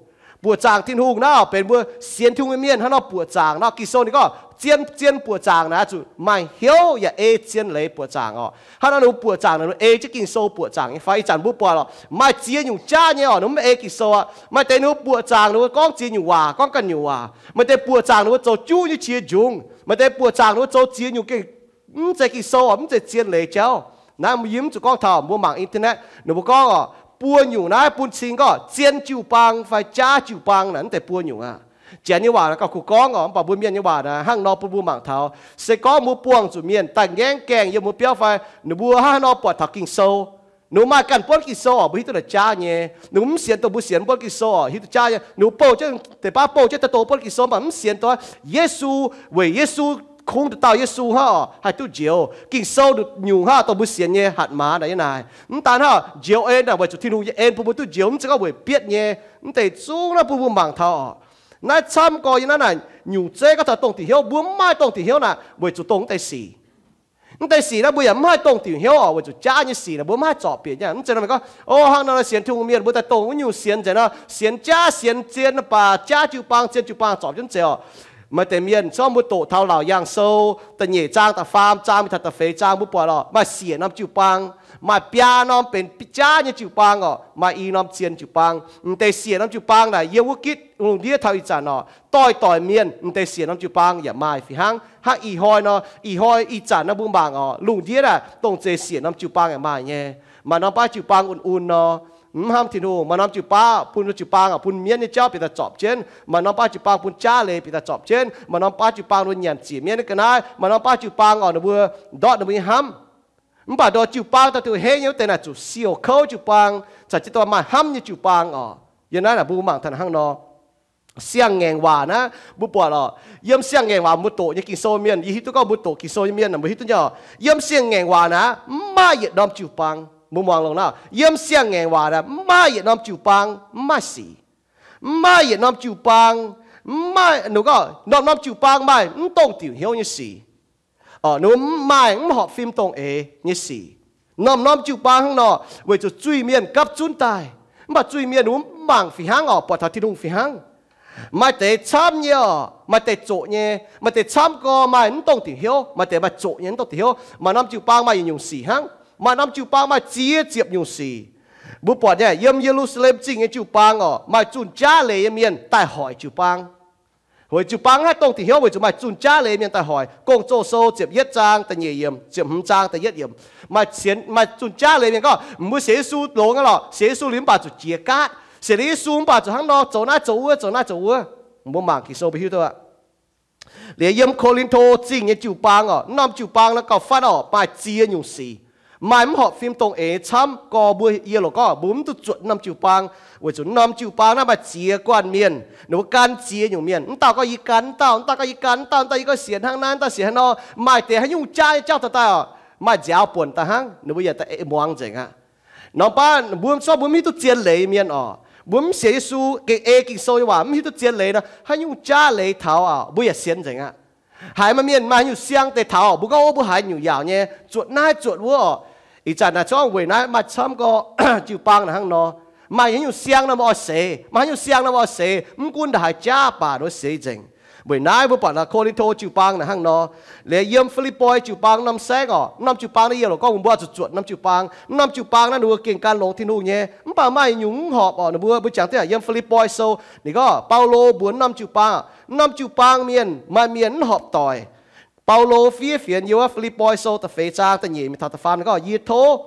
Buoqc zaangc Tin-Hungh naaiv oc, benx mbuo sienx Tin-Hungh nyei mienh hnangv nor buoqc zaangc nor. Ging-Sou ninh gorngv zien, zien buoqc zaangc naaic zuqc maaih hnyouv yaac ei zien leiz buoqc zaangc oc. Hnangv nor ninh mbuo buoqc zaangc naaic, ninh mbuo ei jienv Ging-Sou buoqc zaangc nyei fai? Ih zanc mbuo buatc lorqc, maaih ziex nyungc jaav nyei oc, ninh mbuo mv ei Ging-Sou aqv. Maaih deix ninh mbuo buoqc zaangc ninh mbuo gorngv ziex nyungc waac, gorngv ganh nyungc waac. Maaih deix buoqc zaangc ninh mbuo zoux juv nyei qiex njungx. Maaih deix buoqc zaangc ninh mbuo zoux ziex nyungc gengh mv zeiz Ging-Sou oc, mv zeiz zien leiz jauv. Naaiv yie mv zuqc gorngv taux, mbuo mangc internet ninh mbuo gorngv oc, buo nyungc naaiv bun cing gorngv zien jiu-baang fai jaav jiu-baang naaic, mv deix buo nyungc aqv. Janx nyei waac naaic gauh kungx gorngv oc, mv baac mbuo mienh nyei waac naaic hnangv nor bun mbuo mangc taux, se gorngv mbuo buangh zuqc mienh daaih ngaengv gaengh yiem mbuo biauv fai ninh mbuo hnangv haaix nor buatc taux Ging-Sou. Ninh mbuo maaih ganh buonv Ging-Sou oc, mbuo hiuv duqv naaic jaav nyei. Ninh mbuo mv sienx dongh mbuo sienx buonv Ging-Sou oc, hiuv duqv jaav nyei. Ninh mbuo bouh jienv, deix baav bouh jienv daaih dongh buonv Ging-Sou, mv baac mv sienx dongh Yesu, weic Yesu, kungx dauh dauh Yesu hnangv oc haih duqv njoux. Ging-Sou nyungc hnangv dongh mbuo sienx nyei hatc maaz naaic nyei naaic. Mv daan hnangv njoux en naaic, weic zuqc Tin-Hungh nyei en bun mbuo duqv njoux, mv zeiz gorngv weic bietv nyei. Mv deix zungv naaiv bun mbuo mangc taux oc. Naaiv camv gorx yiem naaiv naaic nyungc zeiv gorngv taux dongh diuc hnyouv. Mbuo mv maaih dongh diuc hnyouv naaic weic zuqc dongh mv deix sic. Mv deix sic naaiv mbuo yaac mv haih dongh diuc hnyouv oc, weic zuqc jaav nyei sic naaic mbuo mv haih zorpc bieqc nyei. Mv zeiz nor meih gorngv, o, hnangv nor sienx Tin-Hungh mienh mbuo daaih dongh wuov nyungc sienx nzengc nor, sienx jaav sienx zien baac jaav jiu-baang, zien jiu-baang zorpc jienv nzengc oc. Maaih deix mienh, se gorngv mbuo doqc taux Laauc Yaangh Sou da'nyeic zaang, da'faam zaang mingh taux da'feix zaang, mbuo buatc lorqc, maaih siec norm jiu-baang, maaih biaa norm benx jaav nyei jiu-baang oc, maaih i norm zien jiu-baang. M'deix siec norm jiu-baang naaic yiem wuov gitv lungh ndiev taux ih zanc oc, doix-doix mienh m'deix siec norm jiu-baang yaac maaih fih hnangv. Hnangv ih hnoi nor, ih hnoi ih zanc nor mbuo mangc oc, lungh ndiev naaic dongh zeix siec norm jiu-baang yaac maaih nyei. Maaih norm baav jiu-baang un-un nor, mv hnamv Tin-Hungh. Maaih norm jiu-baang bun jiu-baang oc, bun mienv nyei jauv bieqc daaih zorpc jienv. Maaih norm baav jiu-baang bun jaav leiz bieqc daaih zorpc jienv. Maaih norm baav jiu-baang ninh mbuo nyanc ziec mienv nyei ga'naaiv. Maaih norm baav jiu-baang oc, ninh mbuo ndortv ninh mbuo nyei hnamv. Mv baac ndortv jiu-baang daaih duqv henv nyei wuov deix naaic zuqc siouc kouv jiu-baang, caux jienv dongh maaih hnamv nyei jiu-baang oc. Yiem naaiv naaic mbuo mangc taux hnangv nor. Siang-ngaengc waac naaiv mbuo buatc oc. Yiem siang-ngaengc waac mbuo doqc nyei Ging-Sou mienh, yie hiuv duqv gorngv mbuo doqc Ging-Sou nyei mienh, mbuo hiuv duqv nyei oc. Yiem siang-ngaengc waac naaiv mv maaih yietc norm jiu-baang. Mbuo muangx longx naaiv, yiem siang-ngaengc waac naaiv mv maaih yietc norm jiu-baang mv maaih sic. Mv maaih yietc norm jiu-baang, mv maaih, ninh gorngv norm-norm jiu-baang maaih mv dongh diuc hnyouv nyei sic. Ninh mbuo maaih mv horpc fim dongh eix nyei sic. Norm-norm jiu-baang hnangv nor, weic zuqc zuiz-mienh gapv zunv daaih. Mv baac zuiz-mienh ninh mbuo mv mangc fih hnangv oc, buatc taux Tin-Hungh fih hnangv. Maaih deix camv nyei oc, maaih deix zoqc nyei, maaih deix camv gorx maaih mv dongh diuc hnyouv, maaih deix maaih zoqc nyei mv dongh diuc hnyouv. Maaih norm jiu-baang maaih yietc nyungc sic hnangv, maaih norm jiu-baang maaih ziex ziepc nyungc sic. Mbuo buatc nyei, yiem Ye^lu^saa^lem Zingh nyei jiu-baang oc, maaih zunh jaav leiz nyei mienh daaih hoic jiu-baang. Hoic jiu-baang haih dongh diuc hnyouv weic zuqc maaih zunh jaav leiz mienh daaih hoic. Gong-Zoh Sou ziepc yietv zaang da'nyeic yiemc, ziepc hmz zaang da'yietv yiemc. Maaih zunh jaav leiz mienh gorngv, mbuo sienx Yesu longx aqv lorqc, sienx Yesu liuz mv baac zuqc jiex gaatv, sienx Yesu mv baac zuqc hnangv nor zoux naaiv zoux wuov, zoux naaiv zoux wuov. Mbuo mangc Ging-Sou mbuo hiuv duqv aqv. Liuz yiem Ko^lin^to Zingh nyei jiu-baang oc, norm jiu-baang naaiv gauh fatv oc, maaih ziex nyungc sic. Maaih mv horpc fim dongh eix camv gorx mbuo, yie loc gorngv mbuo mv duqv zuotc norm jiu-baang, weic zuqc norm jiu-baang naaiv maaih ziex guanh mienh, ninh mbuo gan ziex nyungc mienh. Mv dauh gorngv yie gan mv dauh, mv dauh gorngv yie gan mv dauh, mv dauh yie gorngv sienx hnangv naaiv, mv dauh sienx hnangv nor. Maaih deix haaix nyungc jaav nyei jauv daaih daaih oc, maaih nziaaux buonc daaih hnangv, ninh mbuo yaac muangx nzengc aqv. Norm baav mbuo zorqv mbuo mv hiuv duqv zien leiz mienh oc, mbuo mv sienx Yesu, gengh ei Ging-Sou nyei waac, mv hiuv duqv zien leiz nor, haaix nyungc jaav leiz taux oc, mbuo yaac sienx nzengc aqv. Haiz maaih mienh maaih haaix nyungc siang deix taux oc, mbuo gorngv, o, mbuo haaix nyungc yaauc nyei, zuotc naaiv zuotc wuov oc. Ih zanc naaic zorngv weic naaiv maaih camv gorx jiu-baang naaic hnangv nor. Maaih haaix nyungc siang nor mbuo oix seix, maaih haaix nyungc siang nor mbuo oix seix, mv gunv ndaaih haaix jaav baac ninh mbuo seix nzengc. Weic naaiv mbuo buatc naaic Ko^lin^to jiu-baang naaic hnangv nor. Liuz yiem Fi^lipv^poi jiu-baang norm saengv oc, norm jiu-baang naaiv yie loc gorngv mbuo zuqc zuotc norm jiu-baang. Norm jiu-baang naaiv ninh mbuo gengh gan longx Tin-Hungh nyei, mv baac maaih nyungc mv horpc oc, ninh mbuo, mbuo jangx duqv yiem Fi^lipv^poi Sou. Ninh gorngv Baulo mbuox norm jiu-baang, norm jiu-baang mienh maaih mienh mv horpc doic. Baulo fiev fienx yiem wuov Fi^lipv^poi Sou da'feix zaang da'nyeic mingh taux da'faam gorngv, yie tov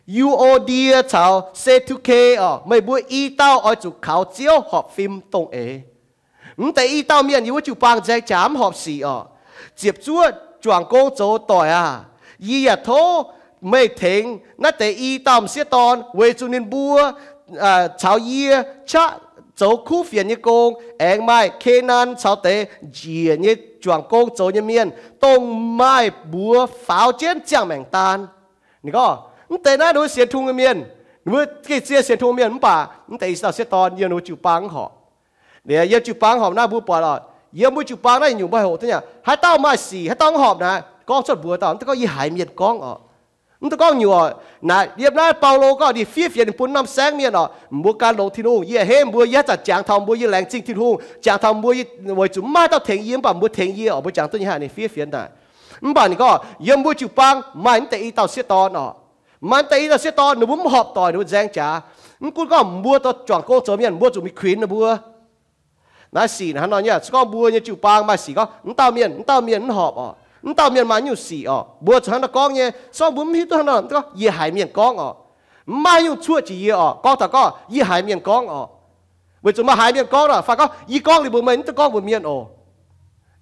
Yu^o^ndie caux Se^ntu^ke oc, meih mbuo i dauh oix zuqc kaux Ziouv horpc fim dongh eix. Mv deix i dauh mienh yiem wuov jiu-baang nzaeng jaax mv horpc sic oc. Ziepc zuoqv juangc gong zoux doic aah! Yie yaac tov meih tengx naaiv deix i dauh m'sieqv dorn, weic zuqc ninh mbuo caux yie qaqv zoux kuv fienx nyei gong, aengx maaih Kenaan caux deix njiec nyei juangc gong zoux nyei mienh, dongh maaih mbuox faaux jienv ziangh maengc daan. Ninh gorngv, mv deix naaiv ninh mbuo sienx Tin-Hungh nyei mienh, ninh mbuo gengh zien sienx Tin-Hungh mienh, mv baac mv deix i dauh m'sieqv dorn yiem ninh mbuo jiu-baang mv horpc. Liuz yiem jiu-baang horpc naaiv mbuo buatc oc, yiem mbuo jiu-baang naaiv nyungc mbuo haih hoqc duqv nyei, haaix dauh maaih sic, haaix dauh mv horpc naaic, gorngv cuotv mbuox dauh, mv duqv gorngv yie haiz mienh gorngv oc. Mv duqv gorngv nyungc oc. Naaic yiem naaiv Baulo gorngv ninh fiev fienx ninh bun norm saengv mienh oc, mbuo gan longx Tin-Hungh, yie a'hneiv mbuo, yie haaix zanc jangx taux mbuo yie laengz zingh Tin-Hungh, jangx taux mbuo, weic zuqc mv maaih dauh tengx yie, mv baac mbuo tengx yie oc, mbuo jangx duqv nyei haic ninh fiev fienx naaic. Mv baac ninh gorngv yiem mbuo jiu-baang maaih mv deix i dauh m'sieqv dorn oc. Maaih mv deix i dauh m'sieqv dorn, ninh mbuo mv horpc doic, ninh mbuo nzaeng jaax. Mv gunv gorngv mbuo dorh juangc gong zoux mienh, mbuo zuqc mingh kuinx ninh mbuo. Naaiv sic hnangv nor nyei, se gorngv mbuo nyei jiu-baang maaih sic gorngv mv dauh mienh, mv dauh mienh mv horpc oc, mv dauh mienh maaih nyungc sic oc, mbuo zuqc hnangv nor gorngv nyei. Se gorngv mbuo mv hiuv duqv hnangv nor, gorngv yie haiz mienh gorngv oc, mv maaih nyungc cuoqv jiex yie oc, gorngv taux gorngv yie haiz mienh gorngv oc. Weic zuqc maaih haiz mienh gorngv nor, fai gorngv yie gorngv liuz mbuox meih, mv duqv gorngv mbuox mienh oc.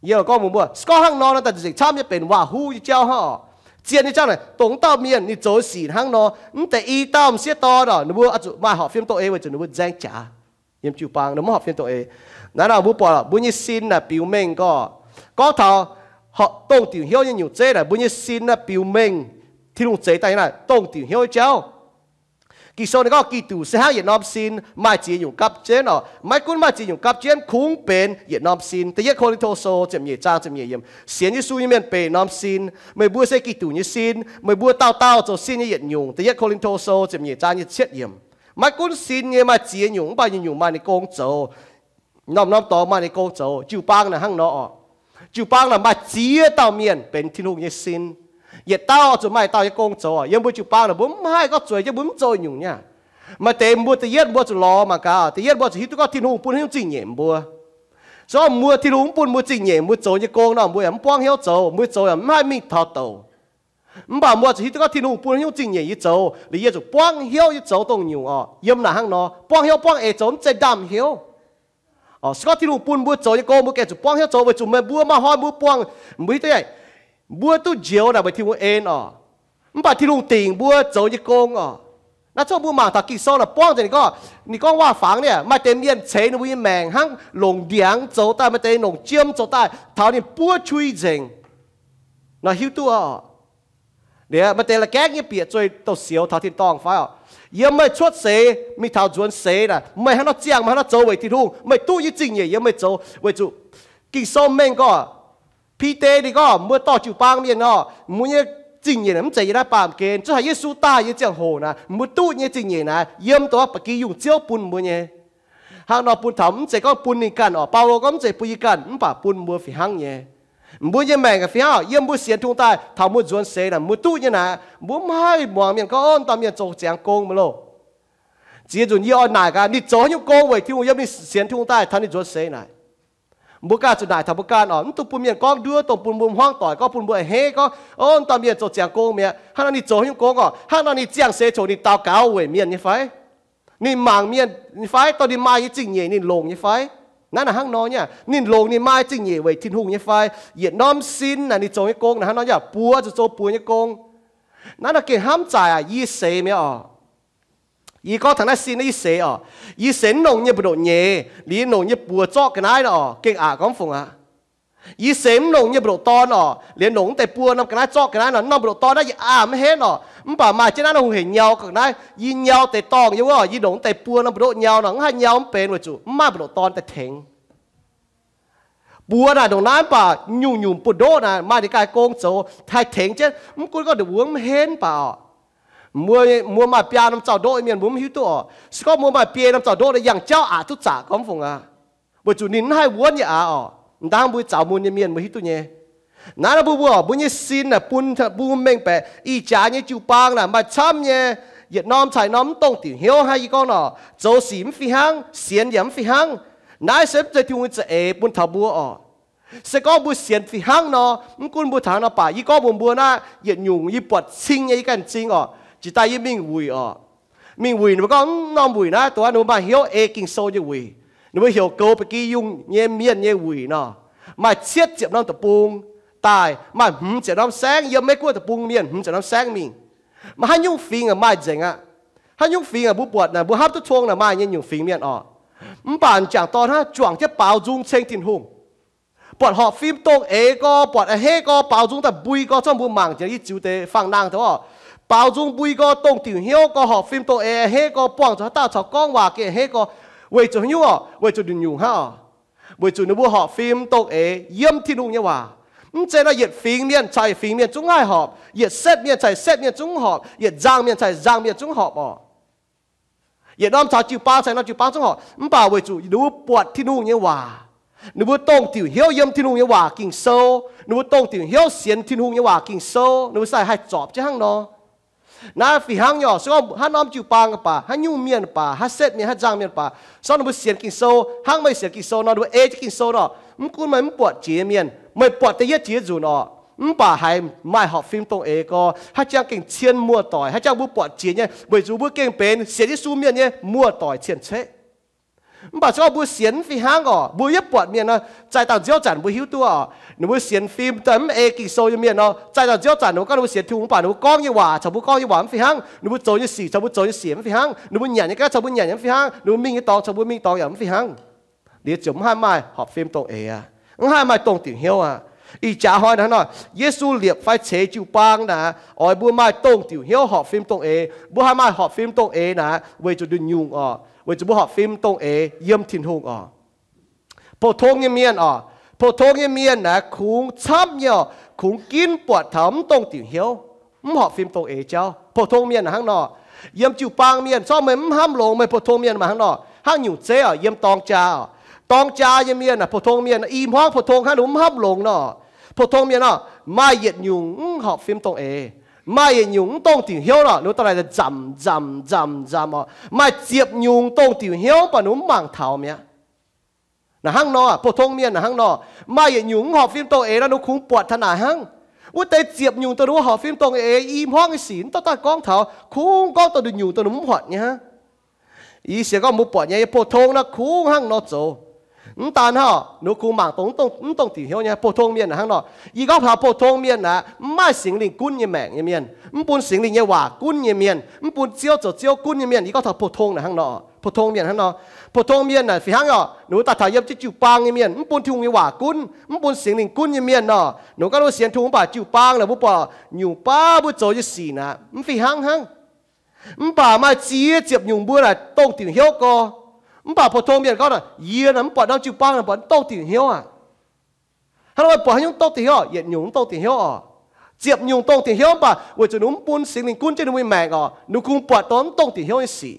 Yie gorngv mbuox mbuo, se gorngv hnangv nor, naaiv daaih nzengc camv nyei benx waac-huv nyei jauv hnangv oc. Zien nyei jauv naaic, dongh mv dauh mienh ninh zoux sic hnangv nor, mv deix i dauh m'sieqv dorn oc, ninh mbuo oix zuqc maaih horpc fim dongh eix weic zuqc ninh mbuo nzaeng jaax. Yiem jiu-baang ninh mbuo mv horpc fim dongh eix. Naaiv nor mbuo buatc mbuo nyei sin naaic biux mengh gorngv, gorngv taux dongh diuc hnyouv nyei nyungc zeiv naaic, mbuo nyei sin naaiv biux mengh Tin-Hungh zeix daaih nyei naaic dongh diuc hnyouv nyei jauv. Ging-Sou ninh gorngv Giduc se hnangv yietc norm sin, maaih ziex nyungc gapv jienv oc. Maiv gunv maaih ziex nyungc gapv jienv, kungx benx yietc norm sin. Da'yietv Ko^lin^to Sou ziepc nyeic zaang ziepc nyeic yiemc, sienx Yesu nyei mienh benx norm sin. Meih mbuo se Giduc nyei sin. Meih mbuo dauh dauh zoux sin nyei yietc nyungc. Da'yietv Ko^lin^to Sou ziepc nyeic zaang nyei cietv yiemc. Maiv gunv sin nyei maaih ziex nyungc, mv baac nyungc-nyungc maaih ninh gong zoux. Norm-norm dorngx maaih ninh gong zoux. Jiu-baang naaic hnangv nor oc. Jiu-baang naaic maaih ziex dauh mienh benx Tin-Hungh nyei sin. Yietc dauh zuqc maaih dauh nyei gong zoux. Yiem mbuo jiu-baang naaic mbuo mv haih gorngv zueiz jienv mbuo mv zoux nyungc nyei. Maaih deix mbuo da'yietv mbuo zuqc lorz mangc gaax, da'yietv mbuo zuqc hiuv duqv gorngv Tin-Hungh bun haaix nyungc zingh nyeic mbuo. Se gorngv mbuo Tin-Hungh mv bun mbuo zingh nyeic, mbuo zoux nyei gong nor mbuo yaac mv buangv hnyouv zoux, mbuo zoux yaac mv haih mingh taux douc. Mv baac mbuo zuqc hiuv duqv gorngv Tin-Hungh bun haaix nyungc zingh nyeic yie zoux, liuz yie zuqc buangv hnyouv yie zoux dongh nyungc oc. Yiem naaic hnangv nor, buangv hnyouv buangv eix zoux mv zeiz ndaamv-hnyouv. Se gorngv Tin-Hungh bun mbuo zoux nyei gong mbuo gengh zuqc buangv hnyouv zoux, weic zuqc meih mbuo maaih hnoi mbuo buangh, mbuo hiuv duqv nyei, mbuo duqv njoux naaic meih Tin-Hungh en oc. Mv baac Tin-Hungh dingc mbuo zoux nyei gong oc. Naaiv zungv mbuo mangc taux Ging-Sou naaic buangv nzengc ninh gorngv, ninh gorngv waac-fangx niaa, maaih deix mienh ceix ninh mbuo nyei maengc hnangv longc ndiangx zoux daaih, maaih deix longc jiem zoux daaih, taux ninh buov qui nzengc. Nor hiuv duqv oc. Liuz maaih deix la'gaengv nyei bieqc zueih douz-sioux taux tin-dorngh fai oc. Yiem meih cuotv seix mingh taux nzuonx seix naaic, meih hnangv nor ziangh, meih hnangv nor zoux weic Tin-Hungh, meih duqv nyei zingh nyeic yiem meih zoux. Weic zuqc Ging-Sou mengh gorngv, Bide ninh gorngv, mbuo dorh jiu-baang mienh nor, mbuo nyei zingh nyeic mv zeiz yiem naaiv baamh gen. Zungv haiz Yesu daaih nyei ziangh hoc naaic, mbuo duqv nyei zingh nyeic naaic yiem dongh ba'gi yungh Ziouv bun mbuo nyei. Hnangv nor bun taux mv zeiz gorngv bun ninh ganh oc. Baulo gorngv mv zeiz bun yie ganh, mv baac bun mbuo fih hnangv nyei. Mbuo nyei maengc fih hnangv oc, yiem mbuo sienx Tin-Hungh daaih taux mbuo nzuonx seix naaic, mbuo duqv nyei naaic, mbuo mv haih muangx mienh gorngv, Ov, dauh mienh zoux ziangx gong mv loh. Ziex nzunc yie oix naaic gaax, ninh zoux haaix nyungc gong weic Tin-Hungh yiem ninh sienx Tin-Hungh daaih taux ninh nzuonx seix naaic. Mbuo ganh zuqc naaic taux mbuo ganh oc. Mv dungx bun mienh gorngv nduov, dongh bun mbuo hmuangv doic gorngv, bun mbuo a'hneiv gorngv, Ov, dauh mienh zoux ziangx gong mi'aqv. Hnangv nor ninh zoux haaix nyungc gong oc? Hnangv nor ninh ziangh seix coc ninh daux gaux weic mienh nyei fai? Ninh mangc mienh nyei fai? Dongh ninh maaih nyei zingh nyeic ninh longc nyei fai? Naaiv naaic hnangv nor nyei, ninh longc ninh maaih zingh nyeic weic Tin-Hungh nyei fai? Yietc norm sin naaic ninh zoux nyei gong naaic hnangv nor nyei, buoz zuqc zoux buoz nyei gong. Naaiv nor gengh hnamv zaaic aac, yie seix mi'aqv oc. Yie gorngv taux naaiv sin naaiv yie seix oc. Yie seix mv longc nyei mbu'ndongx nyeiz, liuz yie longc nyei buoz zorqv ga'naaiv nor oc, gengh aqc gorngv fungc aqv. Yie seix mv longc nyei mbu'ndongx dorn oc, liuz longc mv deix buo norm ga'naaiv zorqv ga'naaiv nor, norm mbu'ndongx dorn naaiv yie aah mv henv oc. Mv baac maaih jienv naaiv norm hungh heic nyau ga'naaiv, yie nyau deix dorngh yiem wuov, yie longc mv deix buo norm buoz-ndoqv nyau nor, mv haih nyau mv benx weic zuqc mv maaih mbu'ndongx dorn daaih tengx. Buoz naaic ndongc naaiv mv baac nyungc-nyungc buoz-ndoqv naaic maaih ninh ganh gong zoux haih tengx jienv. Mv gunv gorngv ndongc wuov mv henv baac oc, mbuo, mbuo maaih biaa norm zaux-ndoqv nyei mienh mbuo mv hiuv duqv oc. Se gorngv mbuo maaih biei norm zaux-ndoqv naaic yangh jauv aqc duqv zaqc gorngv fungc aqv. Weic zuqc ninh mv haih wuonv yie aqv oc. M'dangv mbuo zaux mun nyei mienh mbuo hiuv duqv nyei. Naaiv nor mbuo mbuo oc, mbuo nyei sin naaic bun mbuo mengh baeqc ih jaax nyei jiu-baang naaic maaih camv nyei, yietc norm caux yietc norm mv dongh diuc hnyouv hnangv yie gorngv nor, zoux sic mv fih hnangv, sienx yaac mv fih hnangv. Naaiv se mv zeiz Tin-Hungh nyei za'eix bun taux mbuo oc. Se gorngv mbuo sienx fih hnangv nor, mv gunv mbuo taux nor baac yie gorngv mbuox mbuo naaiv, yietc nyungc yie buatc cing nyei yie ganh m'zing oc. Jiex daaih yie mingh wuic oc. Mingh wuic ninh mbuo gorngv, Mv norm wuic naaiv dongh wuov ninh mbuo maaih hnyouv ei Ging-Sou nyei wuic. Ninh mbuo heuc goux ba'gi yungh nyei mienh nyei wuic nor, maaih cietv ziepc norm deic-bung daaih, maaih hmz ziepc norm saengv, yiem Meiv Guoqv deic-bung mienh hmz ziepc norm saengv mingh. Maaih haaix nyungc fingx maaih nzengc aqv. Haaix nyungc fingx mbuo buatc naaic, mbuo hnamv duqv cong naaic maaih nyei nyungc fingx mienh oc. Mv baac m'jangc dorn hnangv juangc jienv baaux nzung ceng Tin-Hungh. Buatc horpc fim dongh eix gorx, buatc a'hneiv gorx, baaux nzung daaih mbui gorx, zorqv mbuo mangc jiex i ziux deix fangx-nangh deix oc. Baaux nzung mbui gorx, dongh diuc hnyouv gorx, horpc fim dongh eix, a'hneiv gorx, buangh zuqc haaix dauh caux gorngv waac gengh a'hneiv gorx, weic zuqc haaix nyungc oc? Weic zuqc nduqc nyungc hnangv oc. Weic zuqc ninh mbuo horpc fim dongh eix yiem Tin-Hungh nyei waac. Mv zeiz nor yietc fingx mienh caux yietc fingx mienh zungv haih horpc, yietc setv mienh caux yietc setv mienh zungv horpc, yietc nzangc mienh caux yietc nzangc mienh zungv horpc oc. Yietc norm caux jiu-baang caux norm jiu-baang zungv horpc. Mv baac weic zuqc ninh mbuo buatc Tin-Hungh nyei waac, ninh mbuo dongh diuc hnyouv yiem Tin-Hungh nyei waac Ging-Sou, ninh mbuo dongh diuc hnyouv sienx Tin-Hungh nyei waac Ging-Sou, ninh mbuo sai haih zorpc jienv hnangv nor. Naaiv fih hnangv nyei oc. Se gorngv haaix norm jiu-baang baac, haaix nyungc mienh baac, haaix setv mienh, haaix nzangc mienh baac, se gorngv ninh mbuo sienx Ging-Sou hnangv meih sienx Ging-Sou nor, ninh mbuo ei jienv Ging-Sou nor, mv gunv meih mv buatc jiex mienh, meih buatc da'yietv jiex nzunc oc, mv baac haiz maaih horpc fim dongh eix gorx, haaix jangx gengh cien muoz-doic, haaix jangx mbuo buatc jiex nyei, weic zuqc mbuo gengh benx sienx Yesu mienh nyei muoz-doic cien-ceqv. Mv baac se gorngv mbuo sienx mv fih hnangv oc, mbuo yietv buatc mienh nor, zaih dangh nziouv zanc mbuo hiuv duqv oc, ninh mbuo sienx fim daaih mv ei Ging-Sou nyei mienh nor, zaih dangh nziouv zanc ninh mbuo gorngv ninh mbuo sienx Tin-Hungh mv baac ninh mbuo gorngv nyei waac caux mbuo gorngv nyei waac mv fih hnangv, ninh mbuo zoux nyei sic caux mbuo zoux nyei sic mv fih hnangv, ninh mbuo nyanc nyei ga'naaiv caux mbuo nyanc nyei mv fih hnangv, ninh mbuo mingh nyei dorngx caux mbuo mingh dorngx yaac mv fih hnangv. Liuz ziouc mv haih maaih horpc fim dongh eix aqv. Mv haih maaih dongh diuc hnyouv aqv. Ih jaax hnoi naaiv nor, Yesu liepc fai ceix jiu-baang naaic, oix mbuo maaih dongh diuc hnyouv horpc fim dongh eix. Mbuo haih maaih horpc fim dongh eix naaic weic zuqc nduqc nyungc oc, weic zuqc mbuo horpc fim dongh eix yiem Tin-Hungh oc. Pou-tong nyei mienh oc, pou-tong nyei mienh naaic kungx camv nyei oc, kungx ginv buatc taux mv dongh diuc hnyouv, mv horpc fim dongh eix jauv. Pou-tong mienh hnangv nor, yiem jiu-baang mienh, se gorngv meih mv hnamv longx, meih pou-tong mienh maaih hnangv nor. Hnangv nyungc zeiv oc, yiem dorng jaa oc, dorng jaa nyei mienh, pou-tong mienh i hmuangv pou-tong hnangv, ninh mv hnamv longx nor. Pou-tong mienh oc, maaih yietc nyungc mv horpc fim dongh eix, maaih yietc nyungc mv dongh diuc hnyouv nor, ninh dorh daaih nzamc nzamc nzamc nzamc oc. Maaih ziepc nyungc dongh diuc hnyouv baac ninh mv mangc taux mi'aqv. Naaic hnangv nor, pou-tong mienh naaic hnangv nor, maaih yietc nyungc mv horpc fim dongh eix nor, ninh kungx buatc taux naaic hnangv. Wuov deix ziepc nyungc dongh ninh mbuo horpc fim dongh eix i hmuangv nyei sic mv dorh daaih gorngv taux, kungx gorngv dongh nduqc nyungc dongh ninh mbuo mv horpc nyei hnangv. Yie sienx gorngv mbuo buatc nyei, yie pou-tong naaiv kungx hnangv nor zoux. Mv daan hnangv, ninh kungx mangc dongh mv dongh diuc hnyouv nyei pou-tong mienh hnangv nor. Yie gorngv taux pou-tong mienh aeqv, mv maaih Singx Lingh gunv nyei maengc nyei mienh, mv bun Singx Lingh nyei waac gunv nyei mienh, mv bun Ziouv zoux Ziouv gunv nyei mienh. Yie gorngv taux pou-tong naaic hnangv nor, pou-tong mienh hnangv nor. Pou-tong mienh naaic fih hnangv oc, ninh mbuo daaih taux yiem jienv jiu-baang nyei mienh, mv bun Tin-Hungh nyei waac gunv, mv bun Singx Lingh gunv nyei mienh nor, ninh mbuo gorngv ninh mbuo sienx Tin-Hungh mv baac jiu-baang naaic mbuo buatc nyungc baav mbuo zoux nyei sic naaic mv fih hnangv hnangv. Mv baac maaih ziex ziepc nyungc mbuo naaic dongh diuc hnyouv gorx. Mv baac pou-tong mienh gorngv, yie naaic mv buatc norm jiu-baang naaic buatc mv dongh diuc hnyouv aqv. Hnangv nor meih buatc haaix nyungc dongh diuc hnyouv? Yietc nyungc mv dongh diuc hnyouv oc. Ziepc nyungc dongh diuc hnyouv, mv baac weic zuqc ninh mv bun Singx Lingh gunv jienv ninh mbuo nyei maengc oc, ninh kungx buatc dongh mv dongh diuc hnyouv nyei sic.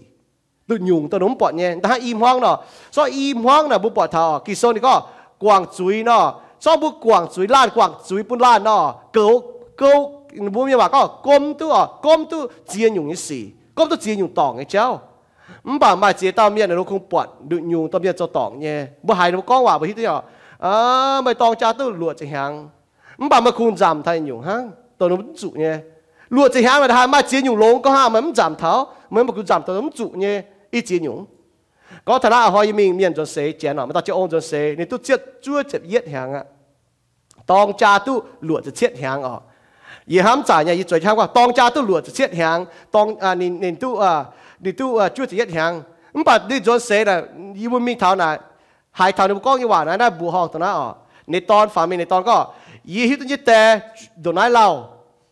Nduqc nyungc dongh ninh mv buatc nyei. Da'hnangv i hmuangv nor, sortv i hmuangv naaic mbuo buatc taux oc, Ging-Sou ninh gorngv guangc zuiz nor, sortv mbuo guangc zuiz, laanh guangc zuiz bun laanh nor, goux, goux, mbuo mienh waac gorngv gomv duqv oc, gomv duqv ziex nyungc nyei sic, gomv duqv ziex nyungc dorngc nyei jauv. Mv baac maaih ziex dauh mienh ninh kungx buatc nduqc nyungc dorh mienh zoux dorngc nyei. Mbuo haiz ninh mbuo gorngv waac mbuo hiuv duqv oc, meih dorng jaa duqv luoqc ziepc hnyangx, mv baac meih kungx nzamc taux nyungc hnangv dongh ninh mbuo mv zuqc nyei. Luoqc ziepc hnyangx naaic haaix maaih ziex nyungc longx gorngv hnangv, meih mv nzamc taux, meih mv baac kungx nzamc taux mv zuqc nyei i ziex nyungc. Gorngv taux naaiv a'hnoi yie mingh mienh nzuonx seix janx oc, maaih dauh jienv ong nzuonx seix, ninh duqv ziepc zuov ziepc yietv hnyangx aqv. Dorng jaa duqv luoqc ziepc cietv hnyangx oc. Yie hnamv zaaic nyei, yie zueiz hnamv gorngv dorng jaa duqv luoqc ziepc cietv hnyangx, ninh duqv, ninh duqv zuov ziepc yietv hnyangx. Mv baac ninh nzuonx seix naaic, yie mbuo mingh taux naaic, haiz taux ninh mbuo gorngv nyei waac naaiv, naaiv mbuoqc horngh dongh naaiv oc. Ninh dorn faaux mingh, ninh dorn gorngv, yie hiuv duqv nyei die ndongc naaiv lauh.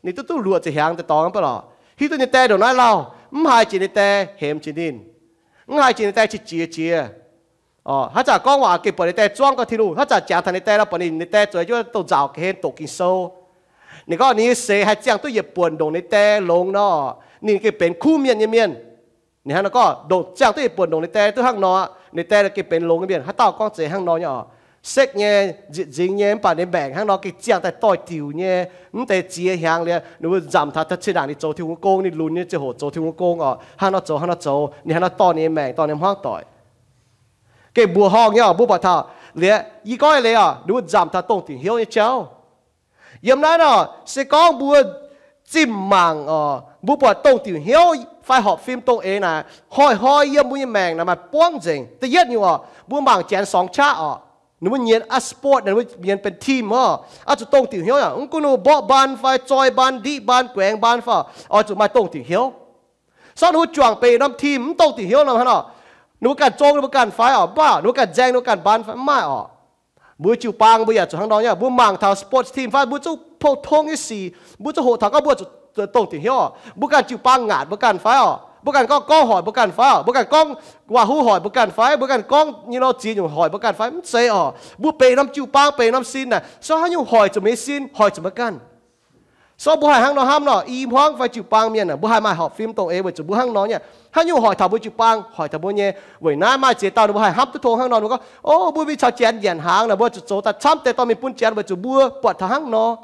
Ninh duqv duqv luoqc ziepc hnyangx deix dorngx mv baac lorqc, hiuv duqv nyei die ndongc naaiv lauh, mv haiz jiex ninh die hemx jiex ninh, mv haiz jiex ninh die qiex jiez jiex. Haaix zanc gorngv waac gengh buatc ninh die zuangv gorngv Tin-Hungh, haaix zanc jangx taux ninh die nor buatc ninh, ninh die zueiz jienv douz-nzauc ga'hlen doqc Ging-Sou. Ninh gorngv ninh nyei seix haih ziangh duqv yietc buonc ndongc ninh die longx nor, ninh gengh benx kuv mienh nyei mienh. Ninh hnangv nor gorngv, ndongc ziangh duqv yietc buonc ndongc ninh die duqv hnangv nor, ninh die gengh benx longx nyei mienh. Haaix dauh gorngv zeiz hnangv nor nyei oc. Sekv nyei, nzieqc nzingx nyei, mv baac ninh maengc hnangv nor gengh ziangh daaih doix-diuc nyei. Mv deix ziex hnyangx liuz, ninh mbuo nzamc taux da'cinh ndaangc ninh zoux Tin-Hungh gong, ninh lunx nyei ziangh hoc zoux Tin-Hungh gong oc, hnangv nor zoux hnangv nor zoux, ninh hnangv nor dorh ninh nyei maengc dorh ninh hmuangv doic. Gengh mbuoqc horngh nyei oc, mbuo buatc taux liuz, yie gorngv nyei leiz oc, ninh mbuo nzamc taux dongh diuc hnyouv nyei jauv. Yiem naaiv nor, se gorngv mbuo zimh mangc oc, mbuo buatc dongh diuc hnyouv fai horpc fim dongh eix naaic, hnoi-hnoi yiem mbuo nyei maengc naaic maaih buangv nzengc. Da'yietv nyungc oc, mbuo mangc Janx sorngx qaqv oc, ninh mbuo nyienz a'sport, ninh mbuo nyienz benx team oc, oix zuqc dongh diuc hnyouv aqv. Mv gunv ninh mbuo mborqv mbaan fai zoi mbaan, ndiqv mbaan, guaengx mbaan fai, oix zuqc maaih dongh diuc hnyouv. Sortv ninh mbuo juangc benx norm team mv dongh diuc hnyouv nor hnangv nor, ninh mbuo ganh zong ninh mbuo ganh fai oc, mv baac ninh mbuo ganh nzaeng ninh mbuo ganh mbaan fai, mv maaih oc. Mbuo jiu-baang mbuo yaac zuqc hnangv nor nyei. Mbuo mangc taux sports team fai mbuo zuqc pou-tong nyei sic, mbuo zuqc hoqc taux gorngv mbuo zuqc dongh diuc hnyouv oc. Mbuo ganh jiu-baang ngaatc mbuo ganh fai oc, mbuo ganh gorngv gorngv hoic mbuo ganh fai oc, mbuo ganh gorngv waac-huv hoic mbuo ganh fai, mbuo ganh gorngv nyei nor ziex nyungc hoic mbuo ganh fai, mv zeiz oc. Mbuo benx norm jiu-baang, benx norm sin naaic, se haaix nyungc hoic zuqc mbuo nyei sin, hoic zuqc mbuo ganh. So mbuo haih hnangv nor hnamv nor, i hmuangv fai jiu-baang mienh aah, mbuo haih maaih horpc fim dongh eix weic zuqc mbuo hnangv nor nyei. Haaix nyungc hoic taux mbuo jiu-baang, hoic taux mbuo nyei. Weic naaiv maaih ziex dauh ninh mbuo haih hnamv duqv tong hnangv nor, ninh mbuo gorngv, o, mbuo mingh caux Janx nyanc hnaangx naaic, mbuo zuqc zoux daaih camv deix dorh mingh bun Janx weic zuqc mbuo buatc taux hnangv nor.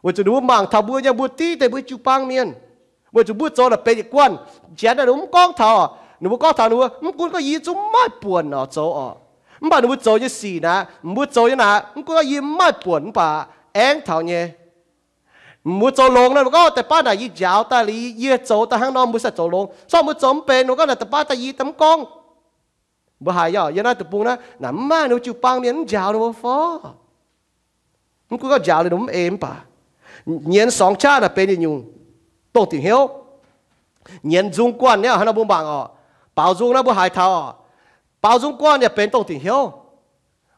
Weic zuqc ninh mbuo mangc taux mbuo nyei, mbuo div deix mbuo jiu-baang mienh. Weic zuqc mbuo zoux naaic benx yietc guanh. Janx naaic ninh mbuo mv gorngv taux, ninh mbuo gorngv taux ninh mbuo mv gunv gorngv yie zungv mv maaih buonc oc zoux oc, mv baac ninh mbuo zoux nyei sic naaic, mbuo zoux nyei naaic, mv gunv gorngv yie mv maaih buonc mv baac aengv taux nyei. Mbuo zoux longx nor, mbuo gorngv deix baav naaic yie njaaux daaih liuz, yie zoux daaih hnangv nor mbuo sai zoux longx. Sortv mbuo zoux mv benx, mbuo gorngv naaic deix baav daaih yie daaih mv gorngv. Mbuo haiz nyei, yiem naaiv deic-bung naaiv, naaic mv maaih ninh mbuo jiu-baang mienh mv njaaux ninh mbuo fai, mv gunv gorngv njaaux liuz ninh mbuo mv ei mv baac, nyienz sorngx qaqv naaic benx yietc nyungc dongh diuc hnyouv. Nyienz nzung guanh nyei hnangv nor mbuo mangc oc. Baaux nzung naaiv mbuo haiz taux oc, baaux nzung guanh yaac benx dongh diuc hnyouv.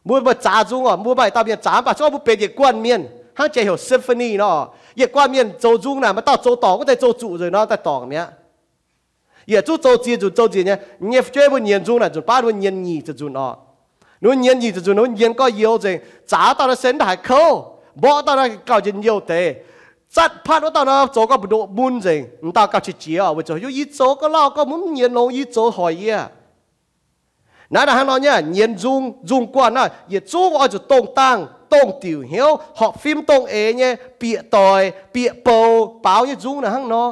Mbuo maaih zaax nzung oc, mbuo maaih dauh mienh zaax mv baac se gorngv mbuo benx yietc guanh mienh hnangv jiex heuc symphony nor, yietc guanh mienh zoux nzung naaic maaih dauh zoux dorngc wuov deix zoux zuqc nzengc nor daaih dorngc mi'aqv. Yietc zungv zoux ziex nzunc zoux nziex nyei. Nyei fu'jueiv mbuo nyienz nzung naaic nzunc baav ninh mbuo nyienz nyic ziepc nzunc oc. Ninh mbuo nyienz nyic ziepc nzunc, ninh mbuo nyienz gorngv youz nzengc, zaax dauh naaiv se mv daaih haiz kouv, mborqv dauh naaiv gauh njien-youh deix, zatv patv wuov dauh naaiv zoux gorngv mbu'ndoqv mun nzengc, m'dauh gauh qiex jiez oc, weic zuqc yie zoux gorngv lauh gorngv mbuo mv nyienz longx, yie zoux hoic yie. Naaiv naaic hnangv nor nyei, nyienz nzung, nzung guanh naaiv yietc zungv oix zuqc dongh dangh, dongh diuc hnyouv, horpc fim dongh eix nyei, bieqc doic, bieqc bouc, baaux nyei nzung naaic hnangv nor.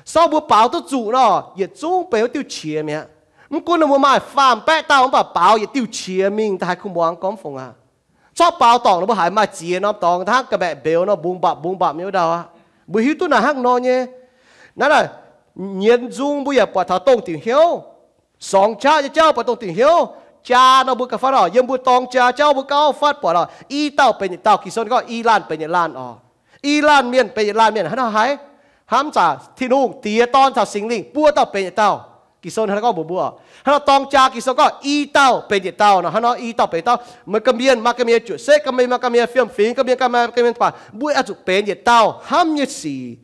Sortv mbuo baaux duqv zuqc nor, yietc zungv benx wuov diuh qiex mi'aqv. Mv gunv ninh mbuo maaih faam-baeqv dauh mv baac baaux yietc diuh qiex mingh daaih haih kuh muangx gormx fongc aqv. Corc baaux dorngc ninh mbuo haiz maaih ziex norm dorngx hnangv ga'mbaeqc mbeux nor, mbungx mbapc mbungx mbapc nyei wuov ndau aqv. Mbuo hiuv duqv naaic hnangv nor nyei. Naaiv naaic, nyienz nzung mbuo yaac buatc taux dongh diuc hnyouv. Sorngx qaqv nyei jauv buatc dongh diuc hnyouv. jaa nor mbuo gauh fatv oc. Yiem mbuo dorng jaa jauv mbuo gauh fatv buatc oc. I dauh benx yietc dauh. Ging-Sou ninh gorngv i laanh benx yietc laanh oc. I laanh mienh benx yietc laanh mienh hnangv nor haiz. Hnamv zaqc Tin-Hungh Diex, Dorn caux Singx Lingh buo dauh benx yietc dauh. Ging-Sou hnangv nor gorngv mbuox mbuo, hnangv nor dorng jaa Ging-Sou gorngv i dauh benx yietc dauh nor, hnangv nor i dauh benx yietc dauh. Meih ga'mienh maaih ga'mienh juoqc setv, ga'mienh maaih ga'mienh fiem-fingx, ga'mienh maaih ga'mienh baac mbuo oix zuqc benx yietc dauh hnamv nyei sic,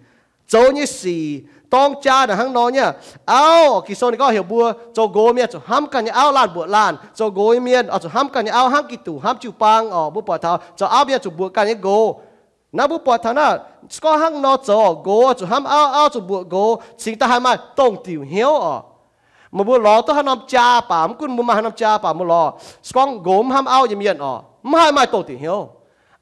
zoux nyei sic. Dorng jaa naaic hnangv nor nyei. Auv, Ging-Sou ninh gorngv heuc mbuo zoux nqox mienh zuqc hnamv ganh nyei auv, laanh mbuoqc laanh. Zoux nqox nyei mienh oix zuqc hnamv ganh nyei auv hnangv Giduc hnamv jiu-baang oc. Mbuo buatc taux zoux auv mienh zuqc mbuoqc ganh nyei nqox. Naaiv mbuo buatc taux naaiv, se gorngv hnangv nor zoux, nqox zuqc hnamv auv, auv zuqc mbuoqc nqox, cingx daaih haih maaih dongh diuc hnyouv oc. Meih mbuo lorz duqv haaix norm jaa baac, mv gunv mbuo maaih haaix norm jaa baac, mbuo lorz, se gorngv nqox mv hnamv auv nyei mienh oc, mv haih maaih dongh diuc hnyouv.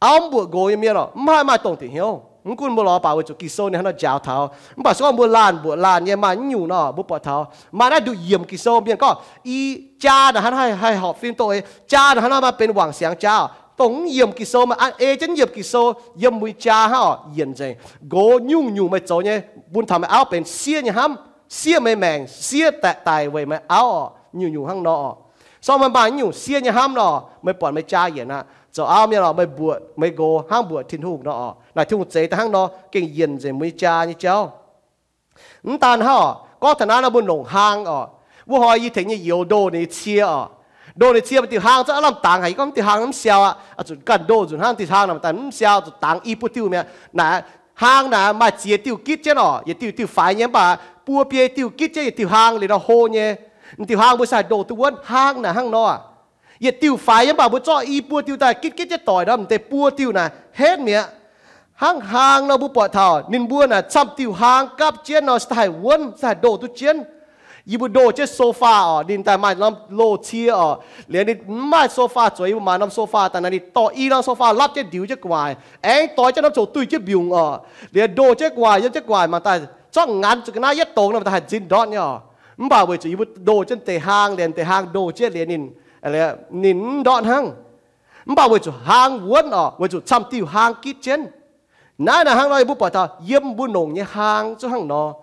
Auv mv mbuoqc nqox nyei mienh oc, mv haih maaih dongh diuc hnyouv. Mv gunv mbuo lorz baac, weic zuqc Ging-Sou ninh hnangv nor njaaux taux. Mv baac se gorngv mbuo laanh mbuoqc laanh nyei maaih naaiv nyungc nor, mbuo buatc taux maaih naaiv nduqc yiemc Ging-Sou mienh gorngv, i jaa naaic hnangv haih horpc fim dongh ei jaa naaic hnangv nor maaih benx wangc siangx jaa oc. Dongh mv yiemc Ging-Sou, maaih an ei jienv yiemc Ging-Sou, yiem mbuo nyei jaa hnangv oc, yienc nzengc. Nqox nyungc-nyungc meih zoux nyei, bun taux meih auv benx siev nyei hnamv, siev meih maengc, siev daic daic weic meih auv oc. Nyungc-nyungc hnangv nor oc. Se gorngv meih maaih nyungc siev nyei hnamv nor, meih buatc meih jaa yienc aqv. Zoux auv mienh oc, meih mbuoqc meih nqox hnangv mbuoqc Tin-Hungh nor oc. Naaic Tin-Hungh zeix daaih hnangv nor gengh yienc nzengc mbuo nyei jaa nyei jauv. Mv daan hnangv oc, gorngv taux naaiv nor mbuo longc hlang oc. Wuov hnoi yie tengx nyei youz ndoh ninh nyei cie oc. Ndoh ninh nyei cie maaih diuh hlang zungv aav lamh dangx haic. Yie gorngv mv diuh hlang mv siou aqv, zuqc ganh ndoh nzunc hnangv diuh hlang naaic maaih daaih mv siou, zuqc dangx i buo diuh mi'aqv. Naaic hlang naaic maaih ziex diuh gitv jienv oc. Yietc diuh diuh faix nyei mv baac buo biei diuh gitv jienv yietc diuh hlang liuz nor hlo nyei. M'diuh hlang mbuo se haih ndoh duqv wuonv. Hlang naaic hnangv nor. Yietc diuh faix nyei mv baac mbuo zorqv i buo diuh daaih gitv gitv jienv doic nor, m'deix buo diuh naaic henv mi'aqv. Hnangv hlang nor mbuo buatc taux ninh mbuo naaic camv diuh hlang gapv jienv nor se daaih haih wuonv, se haih ndoh duqv jienv. Yie mbuo ndoh jienv sofa oc, ninh daaih maaih norm loz cie oc. Liuz ninh mv maaih sofa zueiz, yie mbuo maaiz norm sofa daaih naaic, ninh dorh i norm sofa lapv jienv ndiux jienv gu'nguaaic, aengx dorh jienv norm coc duih jienv mbiungc oc. Liuz ndoh jienv gu'nguaaic, yiem jienv gu'nguaaic mangc daaih zorqv nganx zuqc ga'naaiv yietv dongz nor, mangc daaih haih nzin ndortv nyei oc. Mv baac weic zuqc yie mbuo ndoh jienv deix hlang liuz, deix hlang ndoh jienv liuz ninh, ninh ndortv hnangv. Mv baac weic zuqc hlang wuonv oc, weic zuqc camv diuh hlang gitv jienv. Naaiv naaic hnangv nor yie mbuo buatc taux yiem mbuo longc nyei hlang zungv hnangv nor.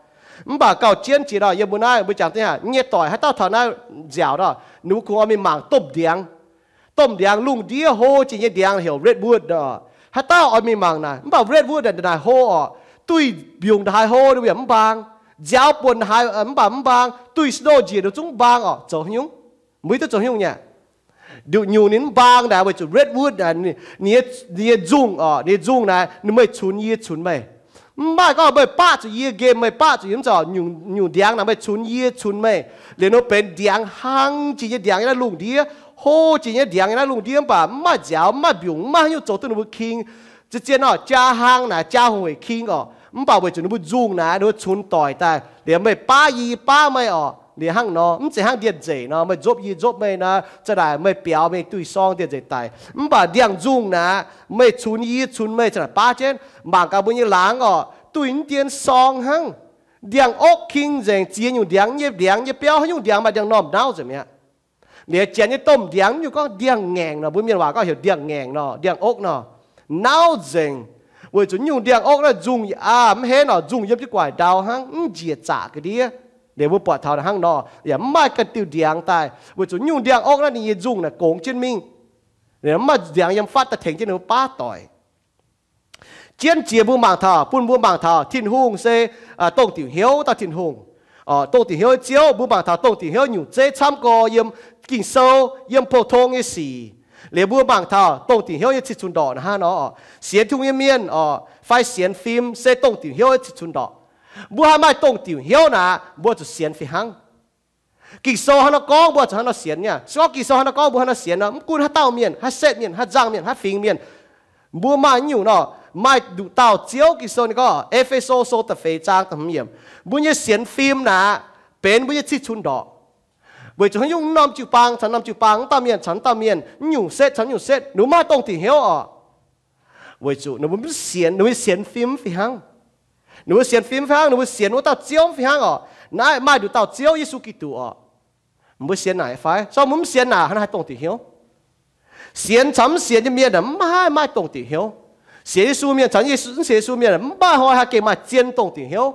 Mv baac gauh jienv jiex nor, yiem mbuo naaiv mbuo jangx deix haac nyei doic, haaix dauh taux naaiv nziaauc nor, ninh mbuo kungx oix mingh mangc domh ndiangx. Domh ndiangx lungh ndiev hlo jiex nyei ndiangx heuc redwood nor. Haaix dauh oix mingh mangc naaic, mv baac redwood naaic hlo oc, duih mbiungc ndongc haaix hlo ninh mbuo yaac mv mbaang. Nziaaux buonc ndongc haaix mv baac mv mbaang, duih snow njiec ninh zungv mv mbaang oc. Zoux haaix nyungc? Mbuo hiuv duqv zoux haaix nyungc nyei? Nduqc nyungc ninh mv mbaang naaic weic zuqc redwood naaic, ninh nyei nzungh oc, ninh nyei nzungh naaic, ninh meih cunx yie cunx meih. Mv maaih gorngv meih baqv zuqc yie nqemh, meih baqv zuqc yie, mv zeiz. Nyungc ndiangx naaic meih cunx yie cunx meih, liuz ninh benx ndiangx hlang jiex nyei ndiangx yiem naaiv lungh ndiev, hlo jiex nyei ndiangx yiem naaiv lungh ndiev, mv baac mv maaih nziaaux, mv maaih mbiungc, mv maaih haaix nyungc zoux duqv ninh mbuo king. Zien-zien oc, jaa hlang naaic jaa hungh weic king oc. Mv baac weic zuqc ninh mbuo nzungh naaic ninh mbuo cunx doic daaih, liuz meih baav yie, yie baav meih oc. Liuz hnangv nor, mv zeiz hnangv ndie-nzeic nor, meih nzopv yie, nzopv meih nor, za'naaic meih biaux mingh duih sorng ndie-nzeic daic. Mv baac ndiangx-nzungh naaic meih cunx yie, cunx meih, za'naaic baav jienv. Mangc gaax mbuo nyei laangz oc, duih mv dien sorng hnangv. Ndiangx-okv king nzengc, ziex nyungc ndiangx, nyei ndiangx nyei biauv, haaix nyungc ndiangx maaih ndiangx-normh nauv nzengc mi'aqv. Liuz janx nyei domh ndiangx nyungc gorngv ndiangx-ngaengc nor, mbuo mienh waac gorngv heuc ndiangx-ngaengc nor, ndiangx-okv nor, nauv nzengc. Weic zuqc nyungc ndiangx-okv naaiv nzungh aqv mv henv oc, nzungh yiem jienv gu'nguaaic ndau hnangv, mv njiec zaqc ga'ndiev. Liuz mbuo buatc taux hnangv nor, yaac mv maaih ganh diuh ndiangx daaih, weic zuqc nyungc ndiangx-okv naaiv ninh nyei nzungh naaic gongx jienv mingh. Mv maaih ndiangx yiem fatv daaih tengx jienv ninh mbuo baav doic. Jienv jiex mbuo mangc taux, bun mbuo mangc taux Tin-Hungh se dongh diuc hnyouv dauh Tin-Hungh. Dongh diuc hnyouv nyei Ziouv, mbuo mangc taux dongh diuc hnyouv nyungc zeiv camv gorx yiem Ging-Sou, yiem pou-tong nyei sic. Liuz mbuo mangc taux dongh diuc hnyouv nyei cih cunx ndorqc hnangv nor, sienx Tin-Hungh nyei mienh oc, fai sienx fim se dongh diuc hnyouv nyei cih cunx ndorqc. Mbuo haih maaih dongh diuc hnyouv naaic, mbuo zuqc sienx fih hnangv. Ging-Sou hnangv nor gorngv, mbuo zuqc hnangv nor sienx nyei. Se gorngv Ging-Sou hnangv nor gorngv, mbuo hnangv nor sienx nor, mv gunv haaix dauh mienh, haaix setv mienh, haaix nzangc mienh, haaix fingx mienh, mbuo maaih nyungc nor, maaih nduqc dauh Ziouv Ging-Sou ninh gorngv, E^fe^so Sou da'feix zaang da'hmz yiemc, mbuo nyei sienx fim naaic benx mbuo nyei cih cunx ndorqc. Weic zuqc haaix nyungc, norm jiu-baang caux norm jiu-baang, wuov dauh mienh caux wuov dauh mienh, wuov nyungc setv caux wuov nyungc setv, ninh mbuo maiv maaih dongh diuc hnyouv oc. Weic zuqc ninh mbuo mv sienx, ninh mbuo sienx fim mv fih hnangv. Ninh mbuo sienx fim mv fih hnangv, ninh mbuo sienx wuov dauh Ziouv mv fih hnangv oc. Naaiv maaih nduqc dauh Ziouv Yesu Giduc oc. Mbuo sienx naaic fai? Se gorngv mbuo mv sienx naaic, hnangv haaix dongh diuc hnyouv? Sienx caux mv sienx nyei mienh aeqv, mv maaih, maaih dongh diuc hnyouv. Sienx Yesu mienh caux mv sienx Yesu mienh aeqv, mv maaih hnoi haih gengh maaih zien dongh diuc hnyouv.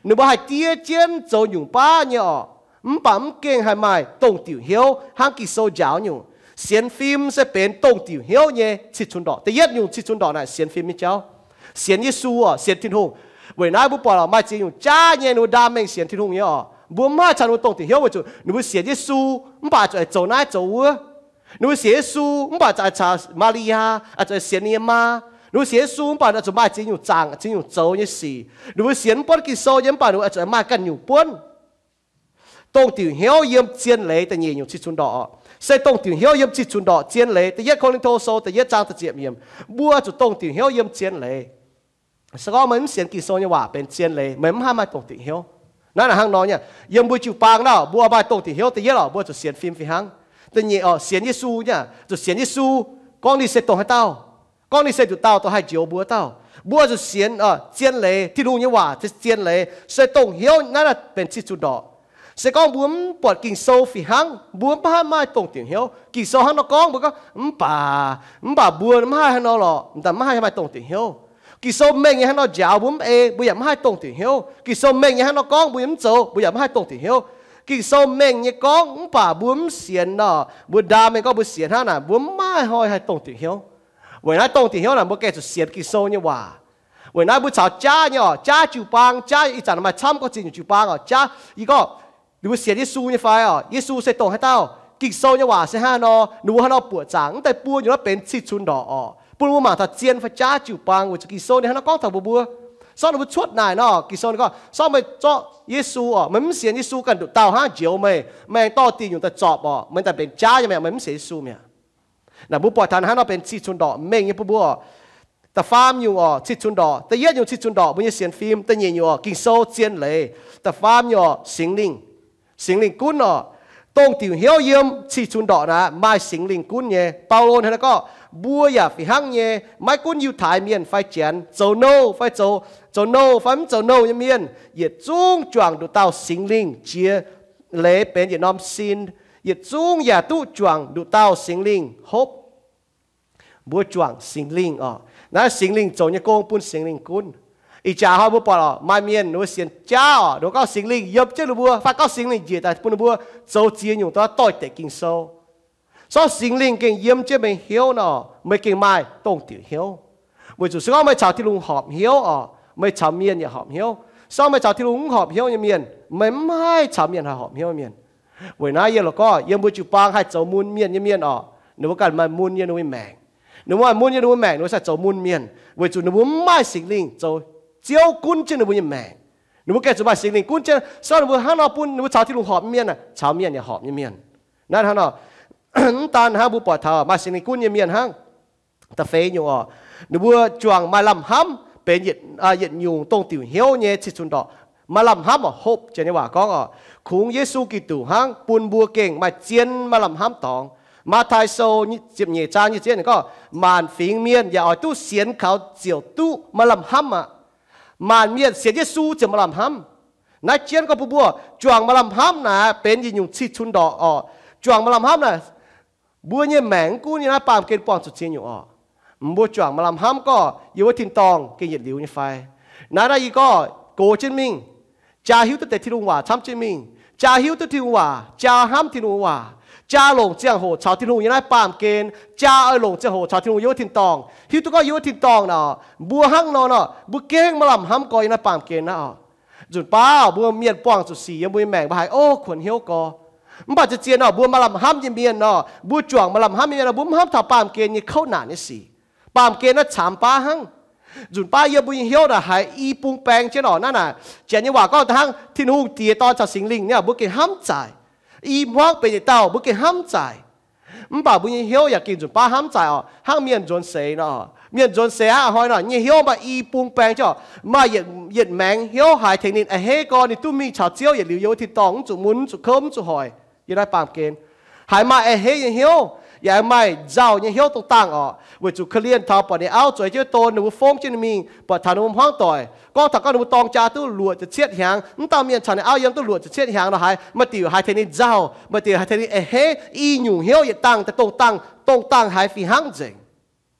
Ninh mbuo haih diev jienv zoux nyungc baav nyei oc. Mv baac mv gengh haih maaih dongh diuc hnyouv hnangv Ging-Sou njaaux nyungc. Sienx fim se benx dongh diuc hnyouv nyei cih cunx ndorqc. Da'yietv nyungc cih cunx ndorqc naaic sienx fim nyei jauv. Sienx Yesu oc, sienx Tin-Hungh. Weic naaiv mbuo buatc oc, maaih ziex nyungc jaav nyei ninh mbuo ndaam mengh sienx Tin-Hungh nyei oc, mbuo mv haih caux ninh mbuo dongh diuc hnyouv weic zuqc ninh mbuo sienx Yesu mv baac zuqc aengx zoux naaiv zoux wuov. Ninh mbuo sienx Yesu mv baac zuqc aengx caux Maa^li^yaa, aengx zuqc aengx sienx ninh nyei maa. Ninh mbuo sienx Yesu mv baac ninh zuqc maaih ziex nyungc zaangc, ziex nyungc zoux nyei sic. Ninh mbuo sienx mv buonv Ging-Sou nyei mv baac ninh mbuo zuqc aengx maaih ganh nyungc buonv. Dongh diuc hnyouv yiem zien leiz da'nyeic nyungc cih cunx ndorqc oc. Se dongh diuc hnyouv yiem cih cunx ndorqc zien leiz. Da'yietv Ko^lin^to Sou da'yietv zaang da'ziepc yiemc, mbuo zuqc dongh diuc hnyouv yiem zien leiz. Se gorngv meih mv sienx Ging-Sou nyei waac benx zien leiz, meih mv haih maaih dongh diuc hnyouv. Naaiv naaic hnangv nor nyei, yiem mbuo jiu-baang naaic mbuo maaih dongh diuc hnyouv. Da'yietv oc, mbuo zuqc sienx fim fih hnangv. Da'nyeic oc, sienx Yesu nyei, zuqc sienx Yesu, gorngv ninh se dongh haaix dauh, gorngv ninh se nduqc dauh dongh haih njoux mbuo dauh. Mbuo zuqc sienx zien leiz, Tin-Hungh nyei waac zien leiz, se dongh hnyouv naaiv naaic benx cih cunx ndorqc. Se gorngv mbuo mv buatc Ging-Sou fih hnangv, mbuo mv haih maaih dongh diuc hnyouv. Ging-Sou hnangv nor gorngv mbuo gorngv, mv baac, mv baac mbuo mv haih hnangv nor lorqc, mv haih maaih dongh diuc hnyouv. Ging-Sou mengh nyei hnangv nor njaaux mbuo mv ei, mbuo yaac mv haih dongh diuc hnyouv. Ging-Sou mengh nyei hnangv nor gorngv mbuo yaac mv zoux, mbuo yaac mv haih dongh diuc hnyouv. Ging-Sou mengh nyei gorngv mv baac mbuo mv sienx nor, mbuo ndaam mengh gorngv mbuo sienx hnangv naaic, mbuo mv maaih hnoi haih dongh diuc hnyouv. Weic naaiv dongh diuc hnyouv naaic mbuo gengh zuqc sienx Ging-Sou nyei waac. Weic naaiv mbuo caux jaav nyei oc, jaav jiu-baang, jaav ih zanc maaih camv gorngv ziex nyungc jiu-baang oc, jaav yie gorngv ninh mbuo sienx Yesu nyei fai oc, Yesu se dongh haaix dauh, Ging-Sou nyei waac se hnangv haaix nor, ninh mbuo hnangv haaix nor buoqc zaangc, mv deix buo nyungc naaiv benx cih cunx ndorqc oc. Bun mbuo mangc taux zien fai jaav jiu-baang weic zuqc Ging-Sou ninh hnangv haaix nor gorngv taux mbuo mbuo. Sortv ninh mbuo cuotv naaic nor, Ging-Sou ninh gorngv, sortv meih zorqv Yesu oc, meih mv sienx Yesu ganh nduqc dauh hnangv njoux meih, meih aengx dorh diuc nyungc daaih zorpc oc, meih daaih mbenc jaav nyei, meih mv sienx Yesu mi'aqv. Naaic mbuo buatc taux hnangv nor benx cih cunx ndorqc mengh nyei bun mbuo oc. Da'faam nyungc oc, cih cunx ndorqc. Da'yietv nyungc cih cunx ndorqc mbuo nyei sienx fim. Da'nyeic nyungc oc, Ging-Sou zien leiz. Da'faam nyungc oc, Singx Lingh. Singx Lingh gunv oc. Dongh diuc hnyouv yiem cih cunx ndorqc naaic maaih Singx Lingh gunv nyei. Baulo hnangv naaiv gorngv, mbuo yaac fih hnangv nyei, maiv gunv Yiutai Mienh fai Janx, zoux nouh fai zoux, zoux nouh fai mv zoux nouh nyei mienh, yietc zungv juangc nduqc dauh Singx Lingh jiex leiz benx yietc norm sin. Yietc zungv yaac duqv juangc nduqc dauh Singx Lingh hopv. Mbuo juangc Singx Lingh oc. Naaiv Singx Lingh zoux nyei gong bun Singx Lingh gunv. Ih jaax hnoi mbuo buatc oc, maaih mienh ninh mbuo sienx jaav oc, ninh mbuo gorngv Singx Lingh yiem jienv ninh mbuo, fai gorngv Singx Lingh njiec daaih bun ninh mbuo zoux ziex nyungc daaih doix-dekc Ging-Sou. Sortv Singx Lingh gengh yiem jienv meih hnyouv nor, meih gengh maaih dongh diuc hnyouv. Weic zuqc se gorngv meih caux Tin-Hungh horpc hnyouv oc, meih caux mienh yaac horpc hnyouv. Se gorngv meih caux Tin-Hungh mv horpc hnyouv nyei mienh, meih mv haih caux mienh haih horpc hnyouv mienh. Weic naaiv yie loz gorngv yiem mbuo jiu-baang haih zoux mun mienh nyei mienh oc, ninh mbuo ganh maaih mun yiem ninh mbuo nyei maengc. Ninh mbuo maaih mun yiem ninh mbuo maengc, ninh mbuo sai zoux mun mienh, weic zuqc ninh mbuo mv maaih Singx Lingh zoux Ziouv gunv jienv ninh mbuo nyei maengc. Ninh mbuo gengh zuqc maaih Singx Lingh gunv jienv, se ninh mbuo hnangv nor bun ninh mbuo caux Tin-Hungh horpc mienh, caux mienh yaac horpc nyei mienh. Naaiv hnangv nor, mv daan hnangv mbuo buatc taux maaih Singx Lingh gunv nyei mienh hnangv. Da'feix nyungc oc, ninh mbuo juangc maaih lamh hnamv benx yietc nyungc dongh diuc hnyouv nyei cih cunx ndorqc. Maaih lamh hnamv oc, hope janx nyei waac gorngv oc, kungx Yesu Giduc hnangv bun mbuo gengh maaih zien maaih lamh hnamv dorngx. Matv^tai Sou ziepc nyeic zaang nyic ziepc yietv ninh gorngv, maanc fingx mienh yaac oix duqv sienx kaux ziouc duqv maaih lamh hnamv aqv. Maanc mienh sienx Yesu ziouc maaih lamh hnamv. Naaiv jienv gorngv bun mbuo juangc maaih lamh hnamv naaic benx yietc nyungc cih cunx ndorqc oc. Juangc maaih lamh hnamv naaic, mbuo nyei maengc mv gunv yiem naaiv baamh gen buangh zuqc ziex nyungc oc. Mbuo juangc maaih lamh hnamv gorngv yiem wuov tin-dorngh gengh yietc liuz nyei fai? Naaiv naaiv yie gorngv gox jienv mingh, jaa hiuv duqv deix Tin-Hungh waac camv jienv mingh, jaa hiuv duqv Tin-Hungh waac, jaa hnamv Tin-Hungh waac, jaa longc ziangh hoc caux Tin-Hungh yiem naaiv baamh gen, jaa oix longc ziangh hoc caux Tin-Hungh yiem wuov tin-dorngh. Hiuv duqv gorngv yiem wuov tin-dorngh naaic, mbuo hnangv nor nor, mbuo gengh maaih lamh hnamv gorx yiem naaiv baamh gen naaiv oc. Nzunc baav mbuo mienh buangh zuqc sic yiem mbuo nyei maengc, mbuo haiz, o, kuonx hnyouv gorx. Mv baac zien-zien nor, mbuo maaih lamh hnamv nyei mienh nor, mbuo juangc maaih lamh hnamv nyei mienh nor, mbuo mv hnamv taux baamh gen nyei kouv naanc nyei sic. Baamh gen naaiv caamx baav hnangv. Nzunc baav yiem mbuo nyei hnyouv naaic haiz i bung baeng jienv oc. Naaiv naaic, janx nyei waac gorngv da'hnangv Tin-Hungh Diex, Dorn caux Singx Lingh nyei, mbuo gengh hnamv zaaic. I hmuangv benx yietc dauh, mbuo gengh hnamv zaaic. Mv baac mbuo nyei hnyouv yaac gengh nzunc baav hnamv zaaic oc. Hnangv mienh nzuonx seix nor, mienh nzuonx seix aqv, hnoi nor nyei hnyouv maaih i bung baeng jienv oc. Maaih yietc maengx hnyouv haiz tengx ninh a'hneiv gorx, ninh duqv mingh caux Ziouv yietc liuz yiem wuov tin-dorngh, mv zuqc mun, mv zuqc kouv, mv zuqc hoic. Yiem naaiv baamh gen haiz maaih a'hneiv nyei hnyouv, yaac maaih nzauh nyei hnyouv dongh dangh oc. Weic zuqc korv-lienh taux buatc ninh auv zueiz jienv don, ninh mbuo fongv jienv ninh mingh, buatc taux ninh mbuo hmuangv doic, gorngv taux gorngv ninh mbuo dorng jaa duqv luoqc ziepc cietv hnyangx, mv dauh mienh caux ninh auv yiem duqv luoqc ziepc cietv hnyangx nor, haiz maaih diuc haiz tengx ninh nzauh, maaih diuh haiz tengx ninh a'hneiv. I nyungc hnyouv yietc dangh daaih dongh dangh, dongh dangh haiz fih hnangv nzengc.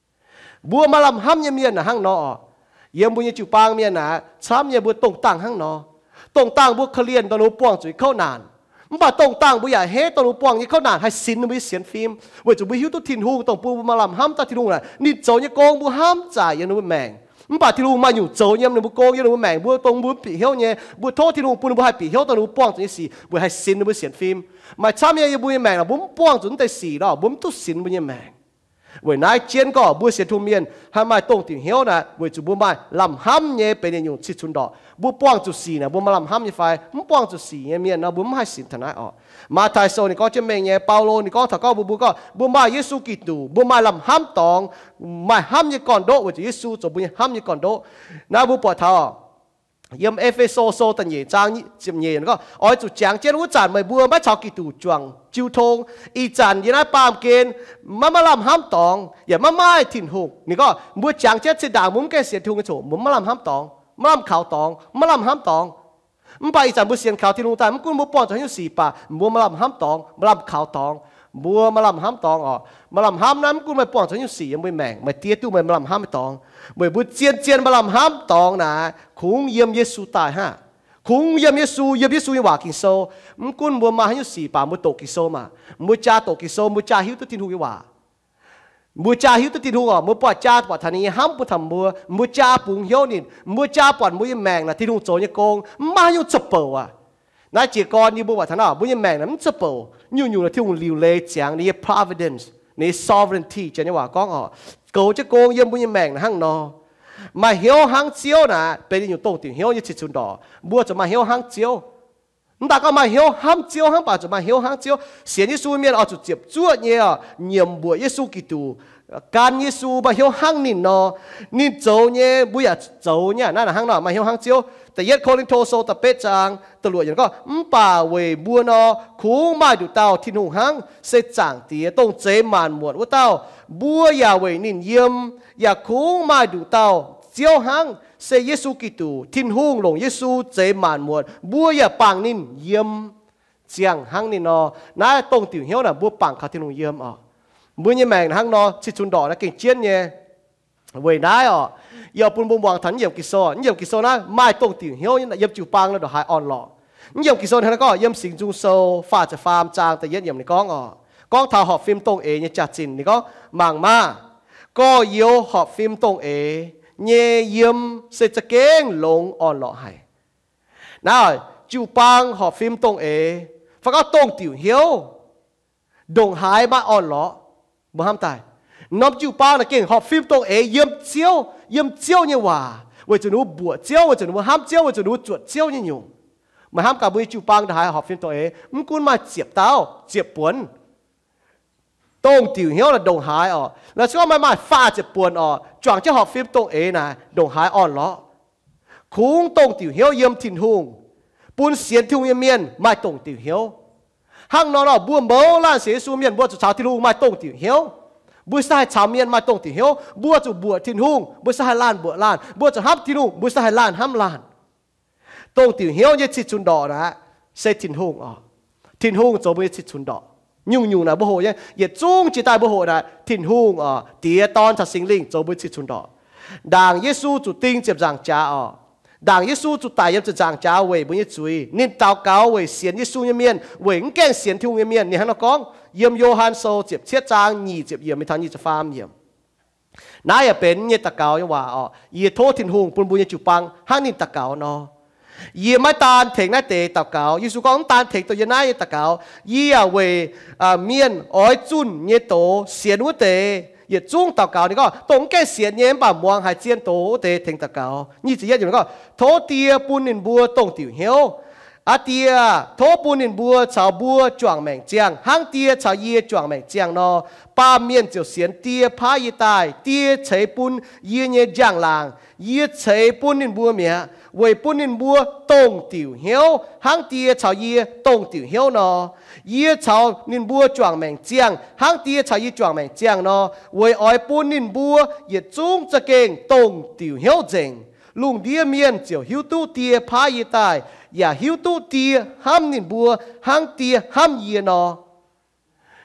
Mbuo maaih lamh hnamv nyei mienh naaic hnangv nor oc. Yiem mbuo nyei jiu-baang mienh naaic camv nyei, mbuo dongh dangh hnangv nor. Dongh dangh mbuo korv-lienh dongh ninh mbuo buangh zuqc kouv naanc. Mv baac dongh dangh mbuo yaac heiv dongh ninh mbuo buangh nyei kouv naanc haih sinx ninh mbuo nyei sienx fim, weic zuqc mbuo hiuv duqv Tin-Hungh dongh bun mbuo maaih lamh hnamv daaih Tin-Hungh naaic, ninh zoux nyei gong mbuo hnamv zaaic yiem ninh mbuo maengc. Mv baac Tin-Hungh maaih nyungc zoux yiem ninh mbuo gong yiem ninh mbuo maengc, mbuo dongh mbuo mv bieqc hnyouv nyei, mbuo tov Tin-Hungh bun ninh mbuo haih bieqc hnyouv dongh ninh mbuo buangh zuqc nyei sic, weic haih sinx ninh mbuo sienx fim. Maaih camv nyei yiem mbuo nyei maengc naaic, mbuo mv buangh zuqc naaiv deix sic nor, mbuo mv duqv sinx mbuo nyei maengc. Weic naaiv jienv gorngv mbuo sienx Tin-Hungh mienh haih maaih dongh diuc hnyouv naaic, weic zuqc mbuo maaih lamh hnamv nyei benx yietc nyungc cih cunx ndorqc. Mbuo buangh zuqc sic naaic, mbuo maaih lamh hnamv nyei fai? Mv buangh zuqc sic nyei mienh nor, mbuo mv haih sinx taux naaiv orqc. Matv^tai Sou ninh gorngv jienv mengh nyei, Baulo ninh gorngv taux gorngv mbuo, mbuo gorngv mbuo maaih Yesu Giduc, mbuo maaih lamh hnamv dorngx, maaih hnamv nyei gorn-ndoqv, weic zuqc Yesu zoux mbuo nyei hnamv nyei gorn-ndoqv. Naaiv mbuo buatc taux yiem E^fe^so Sou da'nyeic zaang ziepc nyeic gorngv, oix zuqc jangx jienv wuov zanc meih mbuo maiv caux Giduc juangc jiu tong. Ih zanc yiem naaiv baamh gen maiv maaih lamh hnamv dorngx, yaac maiv maaih Tin-Hungh. Ninh gorngv mbuo jangx jienv zinh ndaangc mbuo mv gaengh sienx Tin-Hungh nyei ziangh hoc, mbuo maiv lamh hnamv dorngx, maiv lamh kaux dorngx, maiv lamh hnamv dorngx. Mv baac ih zanc mbuo sienx kaux Tin-Hungh daaih, mv gunv mbuo buangh zuqc haaix nyungc sic baac mbuo maaih lamh hnamv dorngx, maaih lamh kaux dorngx. Mbuo maaih lamh hnamv dorngx orqc. Maaih lamh hnamv naaiv mv gunv meih buangh zuqc haaix nyungc sic yiem mbuo nyei maengc, maaih diev duqv meih maaih lamh hnamv dorngx. Weic mbuo zien-zien maaih lamh hnamv dorngx naaic, kungx yiem Yesu daaih hnangv. Kungx yiem Yesu, yiem Yesu nyei waac Ging-Sou. Mv gunv mbuo maaih haaix nyungc sic baac mbuo doqc Ging-Sou maah. Mbuo jaa doqc Ging-Sou, mbuo jaa hiuv duqv Tin-Hungh nyei waac. Mbuo jaa hiuv duqv Tin-Hungh orqc, mbuo buatc jaa buatc taux ninh nyei hnamv bun taux mbuo, mbuo jaa bungx hnyouv ninh, mbuo jaa buatc mbuo nyei maengc naaic Tin-Hungh zoux nyei gong mv maaih haaix nyungc zuqc bouc aac. Naaiv jiez gorn yie mbuo buatc taux naaiv, mbuo nyei maengc naaic mv zuqc bouc. Nyungc-nyungc naaic Tin-Hungh liuc leiz ziangx ninh nyei providence, ninh nyei sovereignty, janx nyei waac gorngv orqc, goux jienv gong yiem mbuo nyei maengc naaic hnangv nor. Maaih hnyouv hnangv Ziouv naaic benx yietc nyungc dongh diuc hnyouv nyei cih cunx ndorqc. Mbuo zuqc maaih hnyouv hnangv Ziouv. Mv daaih gorngv maaih hnyouv hnamv Ziouv hnangv, mv baac zuqc maaih hnyouv hnangv Ziouv. Sienx Yesu mienh oix zuqc ziepc zuoqv nyei orqc, nyiemc mbuoqc Yesu Giduc, gan Yesu, maaih hnyouv hnangv ninh nor. Ninh zoux nyei mbuo yaac zoux nyei. Naaiv hnangv nor maaih hnyouv hnangv Ziouv. Da'yietv Ko^lin^to Sou da'betv zaang da'luoqc yiemc gorngv, mv baac weic mbuo nor, kungx maaih nduqc dauh Tin-Hungh hnangv, se Zaangc Diex, dongh zeix maanc muotc wuov dauh. Mbuo yaac weic ninh yiem, yaac kungx maaih nduqc dauh Ziouv hnangv, se Yesu Giduc. Tin-Hungh longc Yesu zeix maanc muotc, mbuo yaac bangc ninh yiem ziangh hnangv ninh nor. Naaiv dongh diuc hnyouv naaic mbuo bangc kaux Tin-Hungh yiem orqc. Mbuo nyei maengc hnangv nor cih cunx ndorqc naaiv gengh jienv nyei. Weic naaiv orqc, yie bun mbuo muangx taux naaiv yiemc Ging-Sou. Naaiv yiemc Ging-Sou naaiv maaih dongh diuc hnyouv yiem jiu-baang nor ndongc haaix orn-lorqc. Naaiv yiemc Ging-Sou hnangv naaiv gorngv yiem Singx Nzung Sou faah ziepc faam zaang da'yietv yiemc ninh gorngv orqc, gorngv taux horpc fim dongh eix nyei jaax-zinh ninh gorngv, mangc maah! Gorx-youz horpc fim dongh eix nyei yiem se za'gengh longx orn-lorqc haic. Naaiv jiu-baang horpc fim dongh eix, fai gorngv dongh diuc hnyouv, ndongc haaix maaih orn-lorqc, mbuo hnamv daaih. Norm jiu-baang naaic gengh horpc fim dongh eix yiem Ziouv, yiem Ziouv nyei waac, weic zuqc ninh mbuo mbuoqc Ziouv, weic zuqc ninh mbuo hnamv Ziouv, weic zuqc ninh mbuo zuotc Ziouv nyei nyungc. Meih hnamv gaax mbuo nyei jiu-baang ndongc haaix horpc fim dongh eix? Mv gunv maaih ziepc dauh, ziepc buonc. Dongh diuc hnyouv naaic ndongc haaix orqc, la'sic gorngv maaih, maaih faah ziepc buonc orqc, juangc jienv horpc fim dongh eix naaic ndongc haaix orn-lorqc. Kungx dongh diuc hnyouv yiem Tin-Hungh, bun sienx Tin-Hungh nyei mienh maaih dongh diuc hnyouv. Hnangv nor nor, mbuo mouz laanh sienx Yesu mienh mbuo zuqc caux Tin-Hungh maaih dongh diuc hnyouv. Mbuo se haih caux mienh maaih dongh diuc hnyouv. Mbuo zuqc mbuoqc Tin-Hungh, mbuo se haih laanh mbuoqc laanh. Mbuo zuqc hnamv Tin-Hungh, mbuo se haih laanh hnamv laanh. Dongh diuc hnyouv nyei cih cunx ndorqc naaic se Tin-Hungh orqc. Tin-Hungh zoux mbuo nyei cih cunx ndorqc. Nyungc-nyungc naaic mbuo hoqc nyei, yietc zungv jiex daaih mbuo hoqc naaic, Tin-Hungh orqc, Diex, Dorn caux Singx Lingh zoux mbuo nyei cih cunx ndorqc. Ndaangc Yesu zuqc ding ziepc nzaangc jaax orqc, ndaangc Yesu zuqc daic yiem ziepc nzaangc jaax weic mbuo nyei zuiz. Ninh daux gaux weic sienx Yesu nyei mienh, weic mv gaengh sienx Tin-Hungh nyei mienh. Ninh hnangv nor gorngv yiem Yo^han Sou ziepc cietv zaang nyic ziepc yiemc mingh taux nyic ziepc faam yiemc. Naaiv yaac benx nyei daux gaux nyei waac orqc. Yie tov Tin-Hungh bun mbuo nyei jiu-baang hnangv ninh daux gaux nor. Yie maiv daan tengx naaiv deix daux gaux. Yesu gorngv, mv daan tengx dongh yie naaiv nyei daux gaux, yie yaac weic mienh oix zunh nyei doz sienx wuov deix yietc zungv daux gaux. Ninh gorngv, dongh mv gaengh sienx nyei mv baac muangx haiz zien doz wuov deix tengx daux gaux. Nyic ziepc yietv yiemc gorngv, tov Die bun ninh mbuo dongh diuc hnyouv. Aa Die, tov bun ninh mbuo caux mbuo juangc maengc ziangh hnangv Die caux yie juangc maengc ziangh nor. Baamh mienh ziouc sienx Die paaiv yie daaih. Die ceix bun yie nyei njang-laangc yie ceix bun ninh mbuo mi'aqv, weic bun ninh mbuo dongh diuc hnyouv hnangv Die caux yie dongh diuc hnyouv nor. Yie caux ninh mbuo juangc maengc ziangh hnangv Die caux yie juangc maengc ziangh nor, weic oix bun ninh mbuo yietc zungv za'gengh dongh diuc hnyouv nzengc. Lungh ndiev mienh ziouc hiuv duqv Die paaiv yie daaih, yaac hiuv duqv Die hnamv ninh mbuo hnangv Die hnamv yie nor.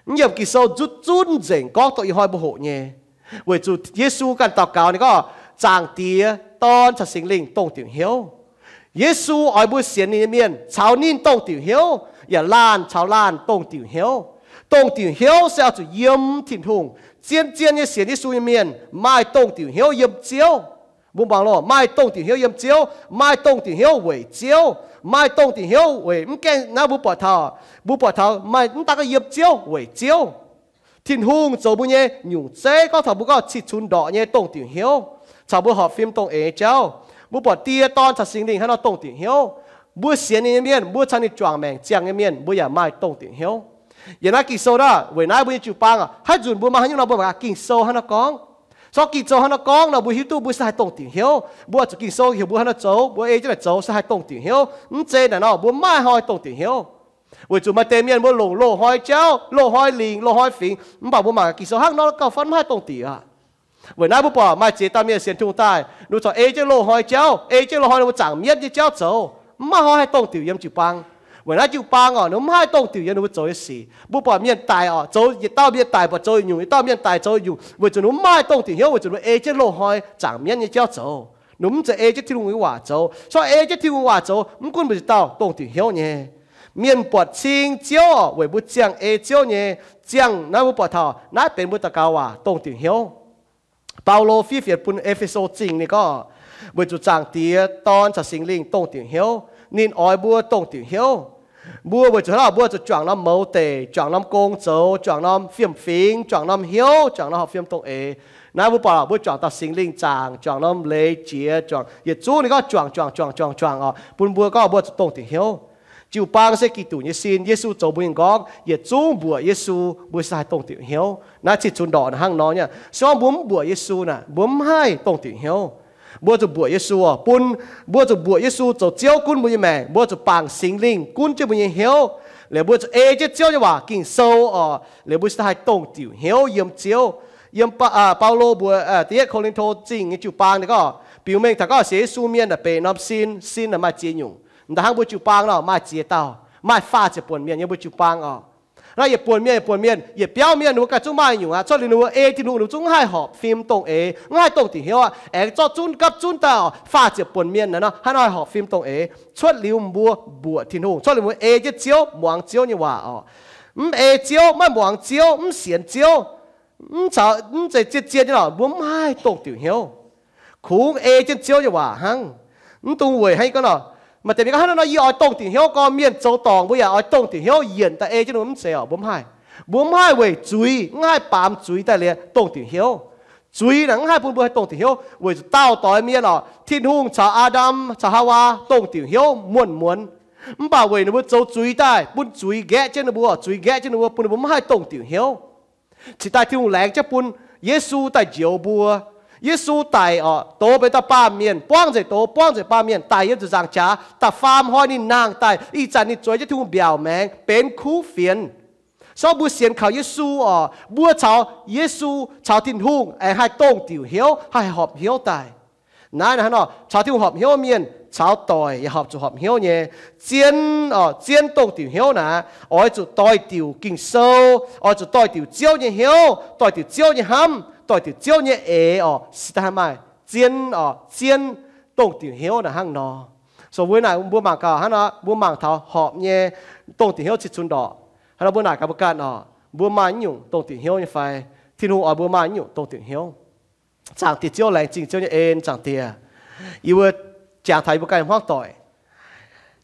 Naaiv yiemc Ging-Sou zutv zunv nzengc gorngv dongh ih hnoi mbuo hoqc nyei. Weic zuqc Yesu ganh daux gaux ninh gorngv, Zaangc Diex, Dorn caux Singx Lingh dongh diuc hnyouv. Yesu oix mbuo sienx ninh nyei mienh caux ninh dongh diuc hnyouv. yaac laanh caux laanh dongh diuc hnyouv. Dongh diuc hnyouv se oix zuqc yiem Tin-Hungh. Zien-zien nyei sienx Yesu nyei mienh maaih dongh diuc hnyouv yiem Ziouv. Mbuo muangx loh, maaih dongh diuc hnyouv yiem Ziouv, maaih dongh diuc hnyouv weic Ziouv, maaih dongh diuc hnyouv weic mv gaengh naaiv mbuo buatc taux, mbuo buatc taux maaih mv daan gorngv yiem Ziouv, weic Ziouv. Tin-Hungh zoux mbuo nyei nyungc zeiv gorngv taux mbuo gorngv cih cunx ndorqc nyei dongh diuc hnyouv, caux mbuo horpc fim dongh eix jauv. Mbuo buatc Die, Dorn caux Singx Lingh hnangv nor dongh diuc hnyouv. Mbuo sienx ninh nyei mienh, mbuo caux ninh juangc maengc ziangh nyei mienh, mbuo yaac maaih dongh diuc hnyouv. Yiem naaiv Ging-Sou naaiv, weic naaiv mbuo nyei jiu-baang, haaix nzunc mbuo maaih haaix nyungc nor mbuo mangc gaax Ging-Sou hnangv nor gorngv. Corc Ging-Sou hnangv nor gorngv nor mbuo hiuv duqv mbuo se haih dongh diuc hnyouv. Mbuo oix zuqc Ging-Sou heuc mbuo hnangv nor zoux, mbuo ei jienv naaic zoux se haih dongh diuc hnyouv. Mv zeiz naaic nor mbuo mv maaih hnoi dongh diuc hnyouv. Weic zuqc maaih deix mienh mbuo longc loz-hnoi jauv, loz-hnoi lingc, loz-hnoi fingx, mv baac mbuo mangc Ging-Sou hnangv nor gauh fai mv haih dongh diuc aqv. Weic naaiv mbuo buatc maaih ziex dauh mienh sienx Tin-Hungh daaih, ninh mbuo corc ei jienv loz-hnoi jauv, ei jienv loz-hnoi ninh mbuo zaangc mienv nyei jauv zoux, mv maaih hnoi haih dongh diuc yiem jiu-baang. Weic naaiv jiu-baang orqc, ninh mbuo mv haih dongh diuc yiem ninh mbuo zoux nyei sic. Mbuo buatc mienh daic orqc, zoux yietc dauh mienh daic buatc zoux yietc nyungc, yietc dauh mienh daic zoux yietc nyungc, weic zuqc ninh mbuo mv maaih dongh diuc hnyouv, weic zuqc ninh mbuo ei jienv loz-hnoi zaangc mienv nyei jauv zoux. Ninh mbuo mv zeiz ei jienv Tin-Hungh nyei waac zoux. Corc ei jienv Tin-Hungh waac zoux, mv gunv mbuo yietc dauh dongh diuc hnyouv nyei. Mienh buatc cing Ziouv orqc, weic mbuo ziangh ei Ziouv nyei. Ziangh naaiv mbuo buatc taux naaiv benx mbuo daux gaux waac dongh diuc hnyouv. Baulo fiev fienx bun E^fe^so Zingh ninh gorngv, weic zuqc Zaangc Diex, Dorn caux Singx Lingh dongh diuc hnyouv. Ninh oix mbuo dongh diuc hnyouv. Mbuo weic zuqc hnangv nor mbuo zuqc juangc norm mouz deic, juangc norm gong zoux, juangc norm fiem-fingx, juangc norm hnyouv, juangc norm horpc fiem dongh eix. Naaiv mbuo buatc mbuo juangc dauh Singx Lingh zaangc, juangc norm leiz jiex, juangc yietc zungv ninh gorngv juangc, juangc, juangc, juangc, juangc orqc, bun mbuo gorngv mbuo zuqc dongh diuc hnyouv. Jiu-baang se Giduc nyei sin, Yesu zoux mbuo nyei nqorngv, yietc zungv mbuoqc Yesu, mbuo se haih dongh diuc hnyouv. Naaiv cih cunx ndorqc hnangv nor nyei. Se gorngv mbuo mv mbuoqc Yesu naaic, mbuo mv haih dongh diuc hnyouv. Mbuo zuqc mbuoqc Yesu orqc, bun mbuo zuqc mbuoqc Yesu zoux Ziouv gunv mbuo nyei maengc, mbuo zuqc bangc Singx Lingh gunv jienv mbuo nyei hnyouv. Liuz mbuo zuqc ei jienv Ziouv nyei waac Ging-Sou orqc, liuz mbuo cingx daaih haih dongh diuc hnyouv yiem Ziouv. Yiem Baulo mbuox da'yietv Ko^lin^to Zingh nyei jiu-baang ninh gorngv, biux mengh taux gorngv sienx Yesu mienh naaic benx norm sin, sin naaic maaih ziex nyungc. M'daaih hnangv mbuo jiu-baang nor maaih ziex dauh, maaih faah ziepc buonc mienh yiem mbuo jiu-baang orqc. Naaiv yietc buonc mienh, yietc buonc mienh, yietc biauv mienh ninh mbuo ganh zungv maaih nyungc aqv. Cuotv liuz ninh mbuo ei Tin-Hungh ninh mbuo zungv mv haih horpc fim dongh eix, mv haih dongh diuc hnyouv aqv. Aengx zorqv zunv gapv zunv daaih orqc, faah ziepc buonc mienh naaic nor hnangv nor haih horpc fim dongh eix. Cuotv liuz mbuo mbuoqc Tin-Hungh, cuotv liuz mbuo ei jienv Ziouv, muangx Ziouv nyei waac orqc. Mv ei Ziouv, maiv muangx Ziouv, mv sienx Ziouv, mv caux, mv zeiz zien-zien nyei lorqc, mbuo mv haih dongh diuc hnyouv. Kungx ei jienv Ziouv nyei waac hnangv. Mv dungx weic hnangv gorngv nor, maaih deix mienh gorngv hnangv nor, yie oix dongh diuc hnyouv gorngv mienh zoux dorngc mbuo yaac oix dongh diuc hnyouv yienc daaih ei jienv ninh mbuo, mv zeiz orqc, mbuo mv haih. Mbuo mv haih weic zuiz, mv haih baamz zuiz daaih liuz dongh diuc hnyouv. Zuiz naaic mv haih bun mbuo haih dongh diuc hnyouv, weic zuqc daauh doix mienh orqc, Tin-Hungh caux Aa^ndam caux Haawaa dongh diuc hnyouv muonc muonz. Mv baac weic ninh mbuo zoux zuiz daaih, bun zuiz nqaeqv jienv ninh mbuo, zuiz nqaeqv jienv ninh mbuo, bun ninh mbuo mv haih dongh diuc hnyouv. Cingx daaih Tin-Hungh laengz jienv bun Yesu daaih njoux mbuo. Yesu daic orqc, doz benx dauh baamh mienh, buangv nzengc doz, buangv nzengc baamh mienh, daic yiem ziepc nzaangc qaqv, da'faam hnoi ninh nangh daaih, ih zanc ninh zueiz jienv Tin-Hungh mbiaauc maengx benx kuv fienx. Se gorngv mbuo sienx kaux Yesu orqc, mbuo caux Yesu, caux Tin-Hungh aengx haih dongh diuc hnyouv, haih horpc hnyouv daaih. Naaiv hnangv nor, caux Tin-Hungh horpc hnyouv mienh caux doic yaac horpc zuqc horpc hnyouv nyei. Zien orqc, zien dongh diuc hnyouv naaic, oix zuqc doix-diuc Ging-Sou, oix zuqc doix-diuc Ziouv nyei hnyouv, doix-diuc Ziouv nyei hnamv, doix-diuc Ziouv nyei eix orqc, cingx daaih haih maaih zien orqc, zien dongh diuc hnyouv naaic hnangv nor. So mbuo naaic mbuo mangc gaax hnangv nor, mbuo mangc taux horpc nyei dongh diuc hnyouv cih cunx ndorqc. Hnangv nor mbuo naaic gaax mbuo ganh orqc, mbuo maaih naaiv nyungc dongh diuc hnyouv nyei fai? Tin-Hungh oix mbuo maaih naaiv nyungc dongh diuc hnyouv. Zaangc Diex Ziouv, laengz zingh Ziouv nyei en, Zaangc Diex. Yie mbuo jangx taux yie mbuo ganh hmuangv doic.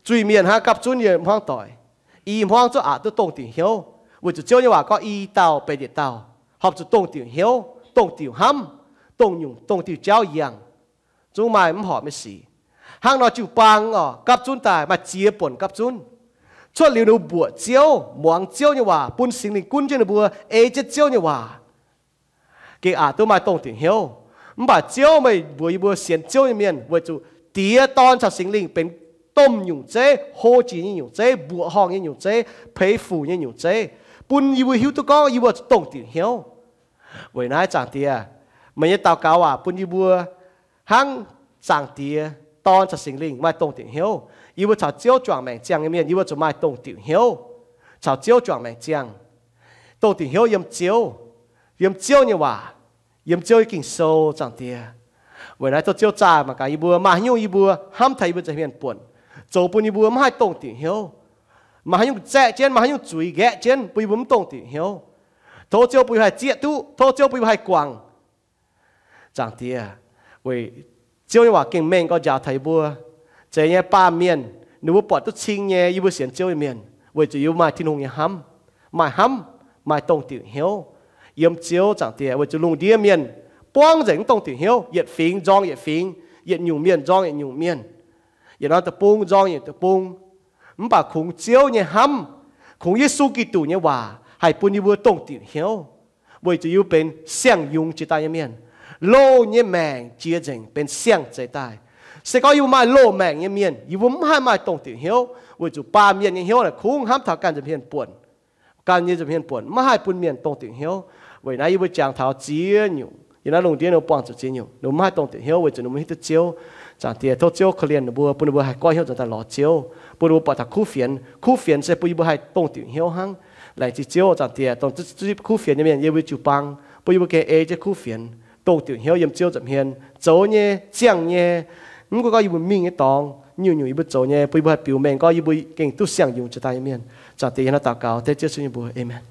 Zuiz-mienh hnangv gapv zunv yie hmuangv doic. I hmuangv zungv aqc duqv dongh diuc hnyouv, weic zuqc Ziouv nyei waac gorngv i dauh benx yietc dauh, horpc zuqc dongh diuc hnyouv, dongh diuc hnamv, dongh nyungc, dongh diuc jauv yangh. Zungv maaih mv horpc nyei sic. Hnangv nor jiu-baang orqc, gapv zunv daaih maaih ziex buonc gapv zunv. Cuotv liuz ninh mbuo mbuoqc Ziouv, muangx Ziouv nyei waac, bun Singx Lingh gunv jienv ninh mbuo ei jienv Ziouv nyei waac. Gengh aqc duqv maaih dongh diuc hnyouv. Mv baac Ziouv meih mbuox yie mbuo sienx Ziouv nyei mienh weic zuqc Diex, Dorn caux Singx Lingh benx domh nyungc zeiv, hlo jiex nyei nyungc zeiv, mbuoqc horngh nyei nyungc zeiv, peix fuc nyei nyungc zeiv, bun yie mbuo hiuv duqv gorngv yie mbuo zuqc dongh diuc hnyouv. Weic naaiv Zaangc Diex, meih nyei daux gaux waac bun yie mbuo hnangv Zaangc Diex, Dorn caux Singx Lingh maaih dongh diuc hnyouv. Yie mbuo caux Ziouv juangc maengc ziangh nyei mienh, yie mbuo zuqc maaih dongh diuc hnyouv caux Ziouv juangc maengc ziangh. Dongh diuc hnyouv yiem Ziouv, yiem Ziouv nyei waac, yiem Ziouv nyei Ging-Sou, Zaangc Diex. Weic naaiv tov Ziouv zaah mangc gaax yie mbuo maaih haaix nyungc yie mbuo hnamv taux yie mbuo nza'hmien buonc, zoux bun yie mbuo mv haih dongh diuc hnyouv. maaih haaix nyungc zaeqv jienv, maaih haaix nyungc zuiz nqaeqv jienv, bun yie mbuo mv dongh diuc hnyouv. Tov Ziouv bun yie mbuo haih zieqv duqv. Tov Ziouv bun yie mbuo haih guangc. Zaangc Diex, weic Ziouv nyei waac gengh mengh gorx njaaux taux yie mbuo. Zeiz nyei baamh mienh, ninh mbuo buatc duqv cing nyei yie mbuo sienx Ziouv nyei mienh, weic zuqc yie mbuo maaih Tin-Hungh nyei hnamv, maaih hnamv, maaih dongh diuc hnyouv yiem Ziouv. Zaangc Diex, weic zuqc lungh ndiev mienh buangv nzengc mv dongh diuc hnyouv, yietc fingx nzorng yietc fingx, yietc nyungc mienh nzorng yietc nyungc mienh, yietc norm deic-bung nzorng yietc deic-bung. Mv baac kungx Ziouv nyei hnamv, kungx Yesu Giduc nyei waac haih bun yie mbuo dongh diuc hnyouv, weic zuqc yie mbuo benx siang-yungz jiex daaih nyei mienh. Loz nyei maengc jiex nzengc benx siang zeix daaih. Se gorngv yie mbuo maaih loz maengc nyei mienh, yie mbuo mv haih maaih dongh diuc hnyouv, weic zuqc baamh mienh nyei hnyouv naaic kungx hnamv taux ganh nza'hmien buonc, ganh nyei nza'hmien buonc, mv haih bun mienh dongh diuc hnyouv. Weic naaiv yie mbuo jangx taux ziex nyungc yiem naaiv lungh ndiev ninh mbuo buangh zuqc ziex nyungc, ninh mbuo mv haih dongh diuc hnyouv weic zuqc ninh mbuo mv hiuv duqv Ziouv. Zaangc Diex, tov Ziouv korv-lienh ninh mbuo, bun ninh mbuo haih goiv hnyouv nzuonx daaih lorz Ziouv, bun ninh mbuo buatc taux kuv fienx. Kuv fienx se bun yie mbuo haih dongh diuc hnyouv hnangv. Laengz zingh Ziouv. Zaangc Diex, dongh kuv fienx nyei mienh yiem mbuo jiu-baang, bun yie mbuo gengh ei jienv kuv fienx, dongh diuc hnyouv yiem Ziouv nza'hmien, zoux nyei, ziangh nyei. Mv gunv gorngv yie mbuo mingh nyei dorngx, nyungc-nyungc yie mbuo zoux nyei, bun yie mbuo haih biux mengh gorngv yie mbuo gengh duqv siang-yungz jiex daaih nyei mienh. Zaangc Diex, yie hnangv daux gaux dengv Ziouv Yesu nyei mbuox, aamen.